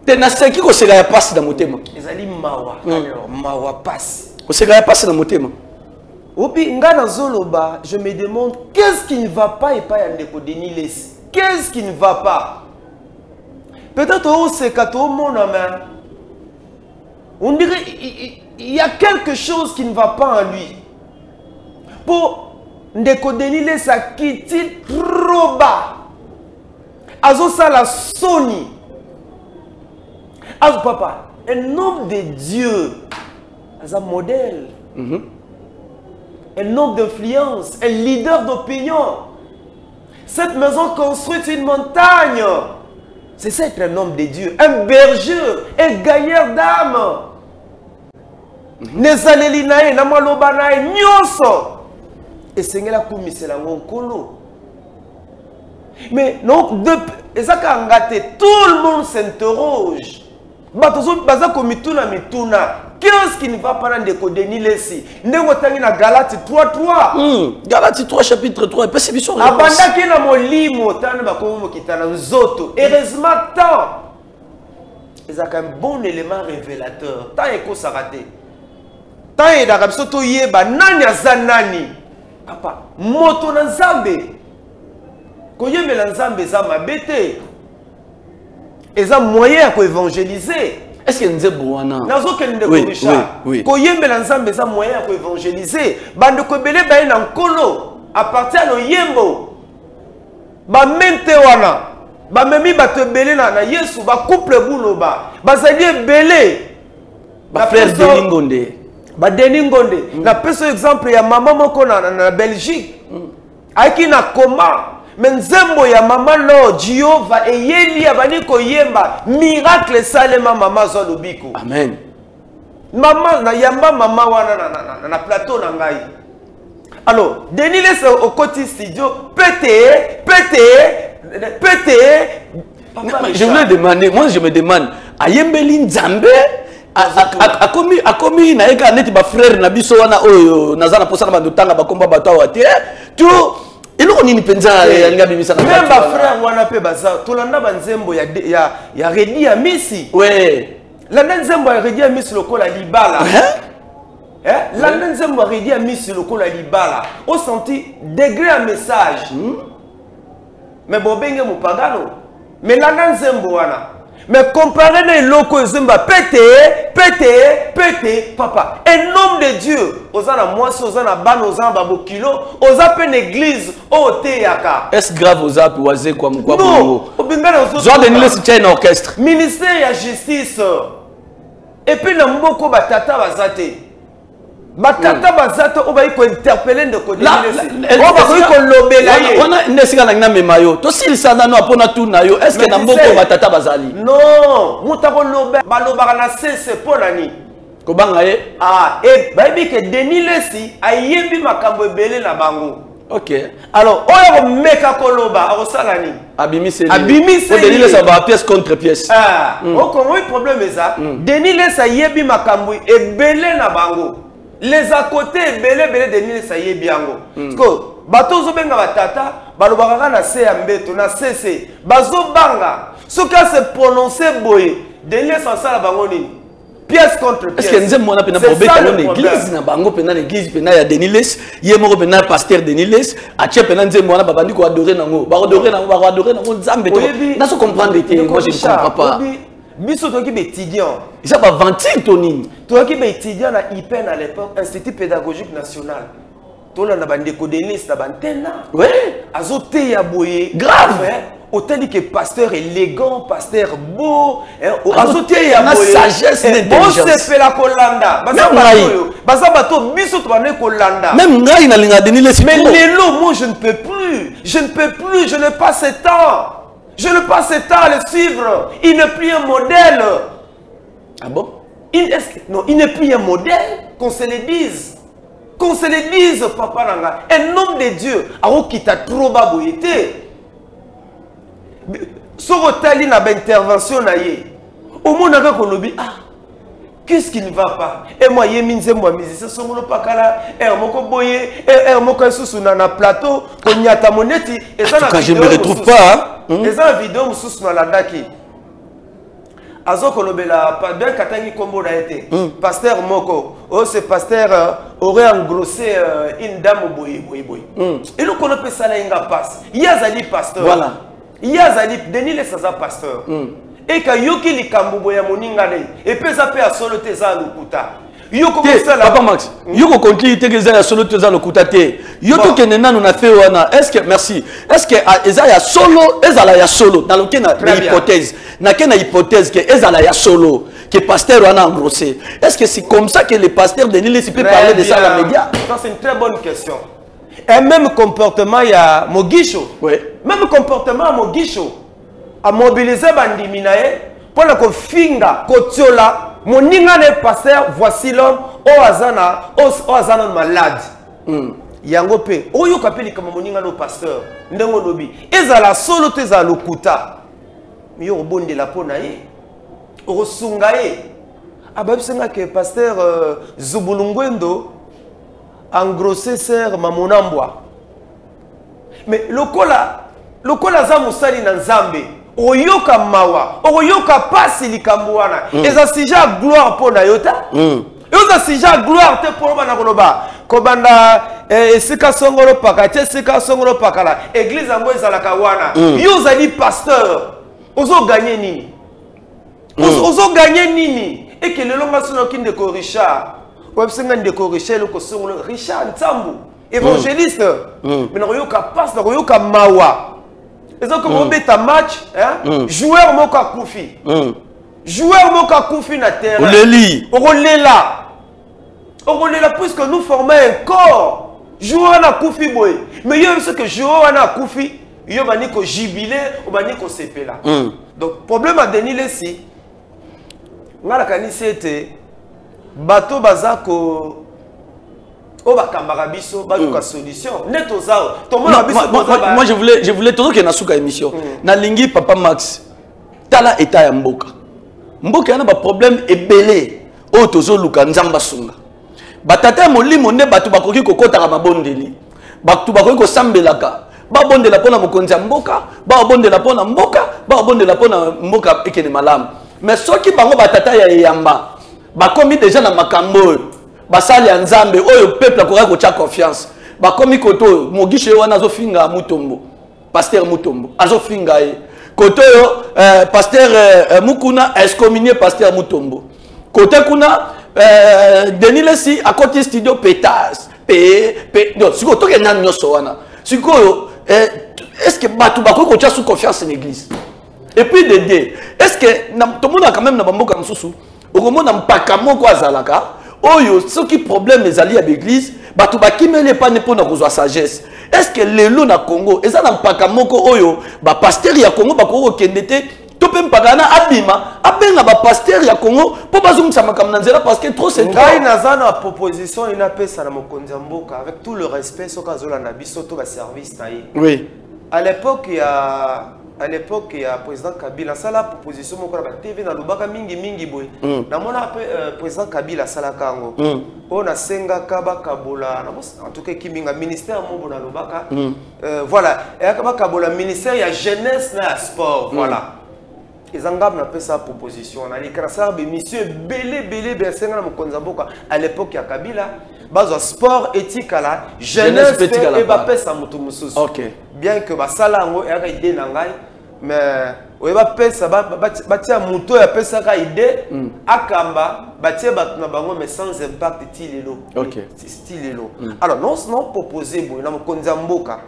Te naseki koseka ya pasi na motema. Ezali mawa. Alors, mawa pasi. Koseka ya pasi na motema. Opi nga nazoloba, je me demande qu'est-ce qui ne va pas epai ya ndeko Denis Lessie. Qu'est-ce qui ne va pas? Peut-être oseka tomona, mais on dirait il y a quelque chose qui ne va pas en lui. Pour ndeko Denis Lessie akiti trop bas. Azosala soni. Azo papa, un homme de Dieu, un modèle. Un homme d'influence, un leader d'opinion. Cette maison construite une montagne. C'est ça être un homme de Dieu, un berger, un gaillard d'âme. Nezaleli na ye, na maloba na ye, nyonso. Esengela kumisela ngo nkolo. Mais non, ezaka nga te, tout le monde s'interroge. Bato baza komituna mituna. Qu'est-ce qui ne va pas na ndeko Denis Lessi? Ndenge otangi na Galate 3:3. Galate 3 chapitre 3 epesi biso réponse. Abandaki na molimo tana bakomi mokita na nzoto. Heureusement tant ezalaka un bon élément révélateur. Tant ekosaka te. Tant eyedaka biso toyeba nani aza nani. Papa, moto na Nzambe. Koyembela Nzambe eza mabe te. Eza moyen ya koévangéliser. Est-ce que nzembo wana Nazokende, ndeko Richard. Koyembela Nzambe eza moyen ya koévangéliser. Bandeko ebele baye na Nkolo à partir ya loyembo. Bamente wana bamemi bato ebele na Yesu. Bacouple buloba bazali ebele. Bafrère Denis Ngonde. Badenis Ngonde. Napesa exemple ya mama moko na Belgique. Ayaki na koma, me nzembo ya mama lo Jehova eyeli, abandi koyemba, miracle esalema, mama azwa lobiko. Amen. Mama na yamba mama wana na plateau na ngai. Alors Denis Lessi okoti studio, pete pete pete. Papa. Je voulais demander, moi je me demande, ayembeli Nzambe, akomi na ye kaka neti bafrère na biso wana oyo naza na mposa na bando tanga bakomba bato awa te to eloko nini mpenza alingi abimisa na Même kati wana? Bafrère wana mpe baza tolanda banzembo ya Redi ya Misi. Landa nzembo ya Redi ya Misi lokola libala. Hein? Eh? Landa nzembo ya Redi ya Misi lokola libala, osenti degré ya message. Mais bobenge mopagano, mais landa nzembo wana, mais comparé na eloko ezemba pete pete pete. Papa, un homme de Dieu, oza na mwasi, oza na bana, oza na babokilo, oza mpe na église oyo oteyaka. Est-ce grave oza pe wazekwa mokwa Non. bongo? Obengana. Zwa Denis Lessi, tia na orchestre. Ministère ya justice et puis na mboka batata baza te, batata baza te oyo bayi kointerpeller ndeko Denis Lessi, oyo bakoki kolobela ye. Wana nde esika nangi namema yo. Tosilisa nano mpona tuna yo: est ce que na mboka oyo batata bazali? Non, moto akoloba, balobaka na sese. Mpo na nini? Kobanga ye. Ah, e bayebi ke Denis Lessi ayebi makambo ebele na bango. Alors oyo akomeka koloba akosala nini? Abimiseli. Abimiseli. Denis Lessi aba pièce contre pièce. Ah, okongo problème eza Denis Lessi ayebi makambo ebele na bango, les à côté ebele ebele. Denis Lessi ayebi yango. Parce que bato ozobenga batata balobaka kaka na se ya mbeto na sese, bazobanga soki ase prononce boye, Denis Lessi asala bango nini? Pièce contre pièce. Est-ce que nzembo wana mpena bobeta ngo na église na bango, mpena na église mpena ya Denis Lessi ye moko, mpena pasteur Denis Lessi atie mpena nzembo wana, babandi koadorer nango, bakoadorer nango, bakoadorer nango Nzambe? Nazo comprendre te, moi je ne comprends pas. Biso toyoki baétudiant. Eza baventile to nini? Toyoki baétudiant na IPN à l'époque, Institut pédagogique national, tolanda bandeko Denis na bantena. Azoteya boye. Grave. Otali ke pasteur élégant, pasteur beau, azoteya na sagesse, intelligence, bosepela kolanda. Baza bato oyo, baza bato biso tobandaki kolanda. Même ngai nalinga Denis Lessi. Mais lelo, moi je ne peux plus, je ne peux plus, je n'ai pas ce temps, je n'ai pas ce temps à le suivre. Il n'est plus un modèle. Ah bon? Non, il n'est plus un modèle, qu'on se le dise, qu'on se le dise, papa nanga. Un homme de Dieu akokita trop bas boye te. Soki otali na baintervention na ye, omonaka kolobi: ah, qu'est-ce qui ne va pas? E moi yemi nzembo ya musicien songolo pakala ere moko boye, ere moko lisusu na plateau konyata moneti. Eza na, je me retrouve pas. Eza na video mosusu nalandaki, azokolobela bien, katangi nkombo na ye te, pasteur moko oyo, ce pasteur aurait engrossé une dame boye boye boye. Eloko wana mpe esala ye nga mpasi. Ye azali pasteur. Ye azali, Denis Lessi aza pasteur. Eka yoki likambo boye ya moninga na ye, epe eza mpe ya solo te, eza ya lokuta. Yo komosala, papa Max, yo kocontinue te ke eza ya solo te, eza lokuta te. Yo tokende nanu na fe wana. Est ce que, merci, est ce que eza ya solo? Ezala ya solo, naloke na hypothèse, nake na hypothèse ke ezala ya solo que pasteur wana engrossé, est ce que c'est comme ça que le pasteur Denis Lessi peut parler de ça dans les médias? Ça, c'est une très bonne question. Et même comportement ya Mogisho, même comportement ya Mogisho, amobilize bandimi na ye mpona kofinga, kotiola moninga na ye pasteur. Voici l'homme oyo aza na, oyo aza na malade. Yango mpe oyoka mpe likambo moninga na pasteur, ndenge olobi, ezala solo to ezala lokuta, yo obondela mpo na ye, okosunga ye. Abayebisi nga ke pasteur Zubulungwendo engrossé sœur Mamonambwa. Mais lokola lokola aza mosali na Nzambe, oyoka mawa, oyoka pasi likambo wana. Eza sujet ya gloire mpo na yo te. Eza sujet ya gloire te mpo bana koloba kobanda esika songolo paka te, esika songolo pakala, église yango ezalaka wana. Yo ozali pasteur, ozoganye nini? Ozoganye nini? Eke lelo nga soki ndeko Richard, oyebisi nga ndeko Richard eloko songolo, Richard Nsambu évangéliste, mais nakoyoka pasi, nakoyoka mawa. Eza koma obeta match, hein? Joueur moko akufi, joueur moko akufi na terrain. Oleli. Okolela, okolela, puisque nous formons un corps. Joueur wana akufi boye, mais yo yebi que joueur wana akufi, yo bandi kojubiler, obandi kosepela. Donc problème ya Denis Lesi, nga nakanisi ete bato baza ko oyo bakambaka biso baluka solution nde toza tomona Non, biso moi, toza moi, moi, je voulais tozokende na suka émission. Nalingi papa Max, tala état ya mboka. Mboka yana baproblème ebele oyo tozoluka Nzambe asunga. Batata ya molimo nde bato bakoki kokɔtaka mabondeli, bato bakoki kosambelaka, babondela mpo na mokonzi ya mboka, babondela mpo na mboka, babondela mpo na mboka ekende malamu. Mais soki bango batata ya eyamba bakomi déjà na makambo oyo, basali ya Nzambe oyo peuple akokaki kotya confiance bakomi kote oyo, Mogisho ye wana azofinga Mutombo, pasteur Mutombo azofinga ye kote oyo, pasteur Mukuna excommunié pasteur Mutombo kote kuna, Denis Lesi akoti studio pétasse pe pe. Donc sikoyo tokende nani nyonso wana sikoyo, est ce que bato bakoki kotia sous confiance na église? Et puis de deux, est ce que tomonaka quand même na bamboka mosusu, okomona mpaka moko azalaka oyo soki problème ezali ya baeglise, bato bakimeli epane mpona kozwa sagesse. Est ce que lelo na Congo eza na mpaka moko oyo bapasteur ya Congo bakoki kokende te, to mpe mpaka wana abima abenga bapasteur ya Congo mpo bazongisa makambo na nzela? Parce que trop c'est trop. Ngai naza na proposition inapesa na mokonzi ya mboka, avec tout le respect, soki azolanda biso to baservice na ye. À l'époque ya président Kabila, asala proposition moko na batv, nalobaka mingimingi boye. Namona mpe président Kabila asalaka yango. Oyo nasengaka bakabola en tout cas ekiminga ministère mobo nalobaka. Voilà, eyaka bakabola ministère ya jeunesse na ya sport. Voilà, eza ngambo napesa proposition. Naleka nasala bémission ebele ebele ebele, asenga na mokonzi ya mboka à l'époque ya Kabila bazwa sport etikala, jeunesse jeunesse mpe etikala mpe pa. Bapesa moto mosusu. Bien que basala yango, eyaka idée na ngai, mais oye bapesa batia moto oyo apesaka idée akamba, batie bato na bango, mais sans impact ti lelo. Ti lelo. Alors non, non, proposé boye na mokonzi ya mboka,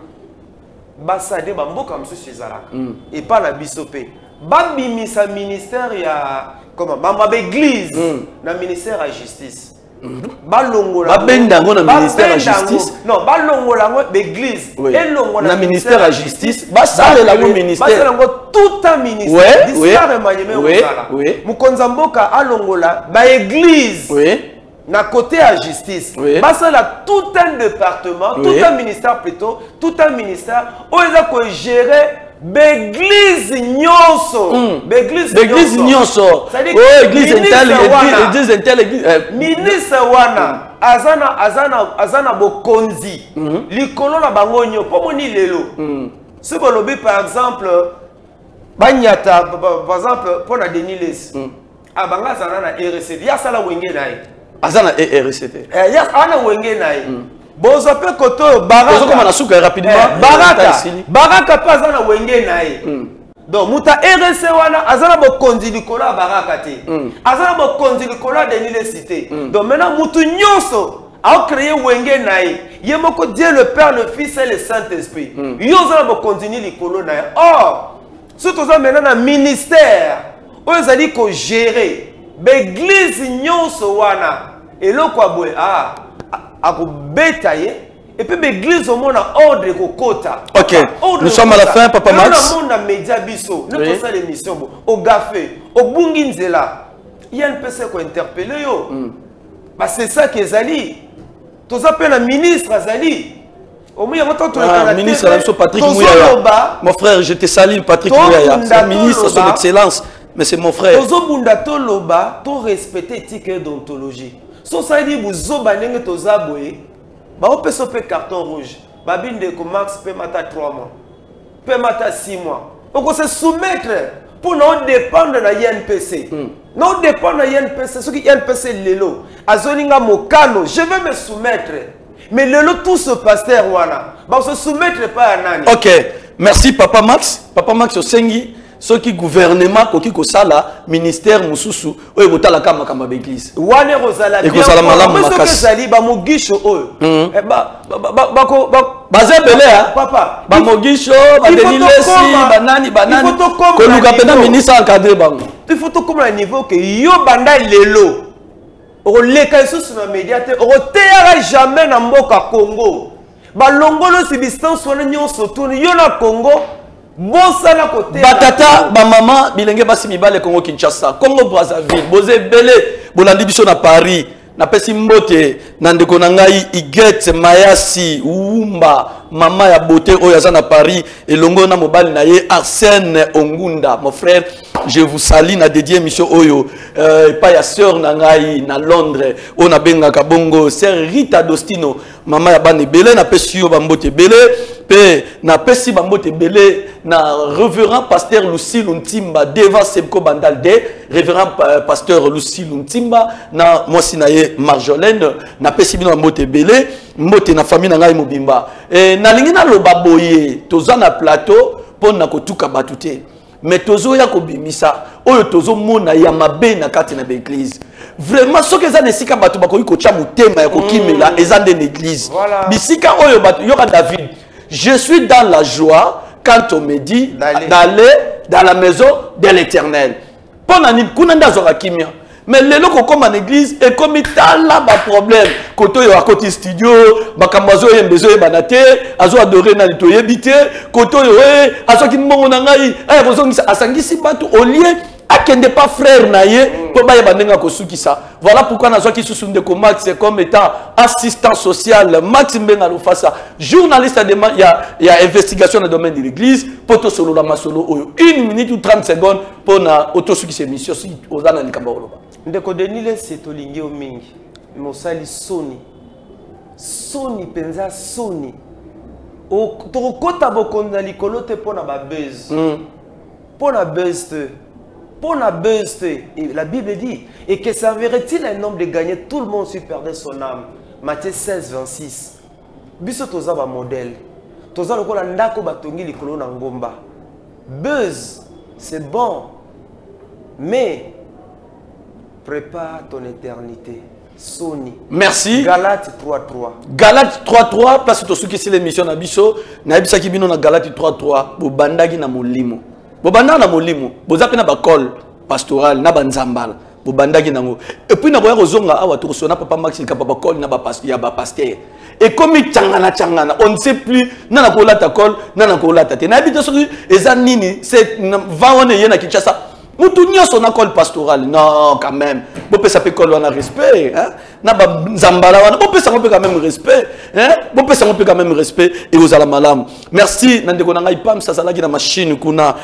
basala nde bamboka mosusu ezalaka epa na biso mpe, babimisa ministère ya comment, bamba baeglise na ministère ya justice, balongola. Babenda yango na ministère ya Babenda yango. justice. Non, balongola yango baeglise, elongola Na ministère ya justice, basalela yango ministère. Basalela yango tout un ministère. D'ici remaniement ozala, mokonzi ya mboka alongola baeglise na côté ya justice, basala tout un département, tout un ministère plutôt, tout un ministère oyo eza kogérer baeglise nyonso, baeglise. L'église nyonso. C'est-à-dire Oh, église ministre intel, wana, église intel, église ministre wana aza na bokonzi likolo na bango nyonso. Mpo moni lelo soki bolobi par exemple banyata par exemple mpo na Denis Lesi, ah, bango azala na RCD, ye asala wenge na ye. Aza na ERCT. Eh, ye aza na wenge na ye. Bozwa mpe kote oyo Tozokoma na suka rapidement. Eh, Baraka. Esili. Baraka mpe aza na wenge na ye. Donc moto ya RC wana aza na bokonzi likolo ya Baraka te, aza na bokonzi likolo ya Denis Lesi te. Donc maintenant motu nyonso aocréer wenge na ye, ye moko, Dieu le Père, le Fils et le Saint Esprit, yo oza na bokonzi ni likolo na ye. Or soki toza maintenant na ministère oyo ezali kogérer baeglise nyonso wana, eloko ya boye, ah, akobeta ye et puis baeglise omona ordre ekokota. Ok. Ordre Nous sommes à la ekokota. fin, Papa Lelo Max. namona média biso ne tosala émission bo ogafe, obungi nzela, INPC kointerpeller yo. Ba c'est ça qui ezali. Toza mpe na ministre azali omoi yango to toleka Ah, na ministre TV, na biso Patrick tozoloba. Muyaya. Mon frère, je te salue, Patrick Muyaya. C'est un ministre, son excellence. Mais c'est mon frère. Tozobunda, toloba, torespecte éthique et déontologie. So osali buzoba ndenge toza boye, baopesa mpe carton rouge. Babi ndeko Max, mpe mata 3 mois, mpe mata 6 mois, okose soumettre mpo na odépendre na INPC, na odépendre na INPC. Soki INPC lelo azolinga mokano, je vais me soumettre. Mais lelo tout ce pasteur wana bakose soumettre epai ya nani? Ok, merci papa Max. Papa Max, osengi soki gouvernement koki kosala ministère mosusu oyo ekotalaka makambo ya baeglise. Wana ekozala bien. Ekozala malamu Mais soki makasi. ezali bamogisho oyo, eh, Baza ebele, ah. Papa, Bamogisho, il faut baDenis Lessie, banani banani. il faut tokoma Koluka na mpena niveau. ministre encadre bango. Il faut tokóma na niveau ke yo banda lelo okoleka lisusu na média te, okoteyaka jamais na mboka Congo. Balongolo substance wana nyonso, tuni yo na Congo, bosana koteya na Batata, Congo. Bamama, bilenge basi mibale, Congo Kinshasa, Congo Brazzaville, boza ebele bolandi biso na Paris. Napesi mbote na ndeko na ngai Iget Mayasi Wumba, mama ya beauté oyo aza na Paris elongo na mobali na ye Arsène Ongunda. Mon frère, je vous salue. Na dédié émission oyo epai ya sœur na ngai na Londres oyo nabengaka bongo sœur Rita Dostino, mama ya bana ebele. Napesi yo bambote ebele mpe napesi bambote ebele na révérend pasteur Lucilu Ntimba devant Semko Bandal de révérend pasteur Lucilu Ntimba na mwasi na ye Marjolaine. Napesi bino bambote ebele, mbote na famille na ngai mobimba. Nalingi naloba boye, toza na plateau mpo na kotuka bato te, mais tozoya kobimisa oyo tozomona ya mabe na kati na baeglise. Vraiment, soki eza na esika bato bakoki kotya motema ya kokimela, eza nde na église. Bisika oyo bato yoka David: "Je suis dans la joie quand on me dit D'aller. D'aller dans la maison de l'Éternel." Mpo na nini? Kuna nde azwaka kimia. Mais lelo kokóma na église ekomi tala baproblème. Kote oyo akoti studio, makambo azoyemba ezoyebana te, azoadore nani toyebi te. Kote oyo e azwaki mbongo na ngai, aya kozongisa, asangisi bato olie akende pa frère na ye mpo bayeba ndenge akosukisa. Voilà pourquoi nazwaki susu ndeko Max comme étant assistant social, Max Mbenga Lofasa, journaliste ya investigation na domaine de l'église, mpo tosolola masolo oyo. Une minute ou 30 secondes mpo na otosukisa émission, soki oza na likambo ya koloba. Ndeko Denis Lessie, tolingi yo mingi, mosali soni, soni mpenza, soni. Tokokɔta bokonzi na likolo te mpo na babuzz, mpo na buzz te, mpo na buzz te. Et la Bible dit: "Et que servirait-il un homme de gagner tout le monde s'il perdait son âme?" Matthieu 16 26. Biso toza bamodèle, toza lokola ndako batongi likolo na ngomba. Buzz, c'est bon, mais prépare ton éternité. Soni. Merci. Galate 3.3. Galate 3.3, place tosukisi l'émission na biso. Nayebisaki bino na Galate 3.3, bobandaki na molimo, bobandaka na molimo, boza mpe na bacol pastoral na banzambala, bobandaki nango. Et puis nakoya kozonga awa, tokosona papa Max likapa bacol na ya bapaster. Ekomi tiangana tiangana, on ne sait plus nana kolata col, nana kolata te. Nayebi te soki eza nini. C'est va wana eye na Kinshasa, mutu nyonso na col pastoral. Non, quand même, bopesa mpe col wana respect, hein? Na banzambala wana, bopesa ngo mpe quand même respect, hein? Bopesa ngo mpe quand même respect, ekozala malamu. Merci na ndeko na ngai Pams, azalaki na machine kuna.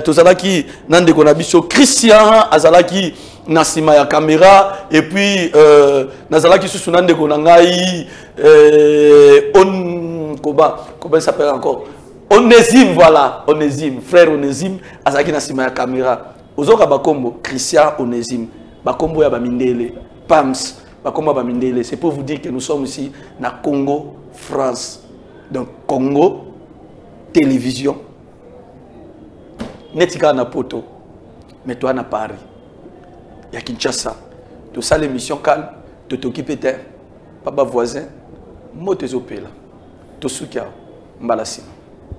Tozalaki na ndeko na biso Christian, azalaki na nsima ya caméra. Et puis nazalaki susu na ndeko na ngai on koba, comment il s'appelle encore, Onésime, voilà, Onésime, frère Onésime azalaki na nsima ya caméra. Ozoka bakombo Christian, Onésime, bakombo ya bamindele, Pams, bakombo ya bamindele. C'est pour vous dire que nous sommes ici na Congo France, donc Congo Télévision, neti kaka na poto, mais toa na Paris ya Kinshasa. Tosala émission calme, totoki mpe te pa bavoisin, moto ezopela. Tosuki awa, mbala nsima.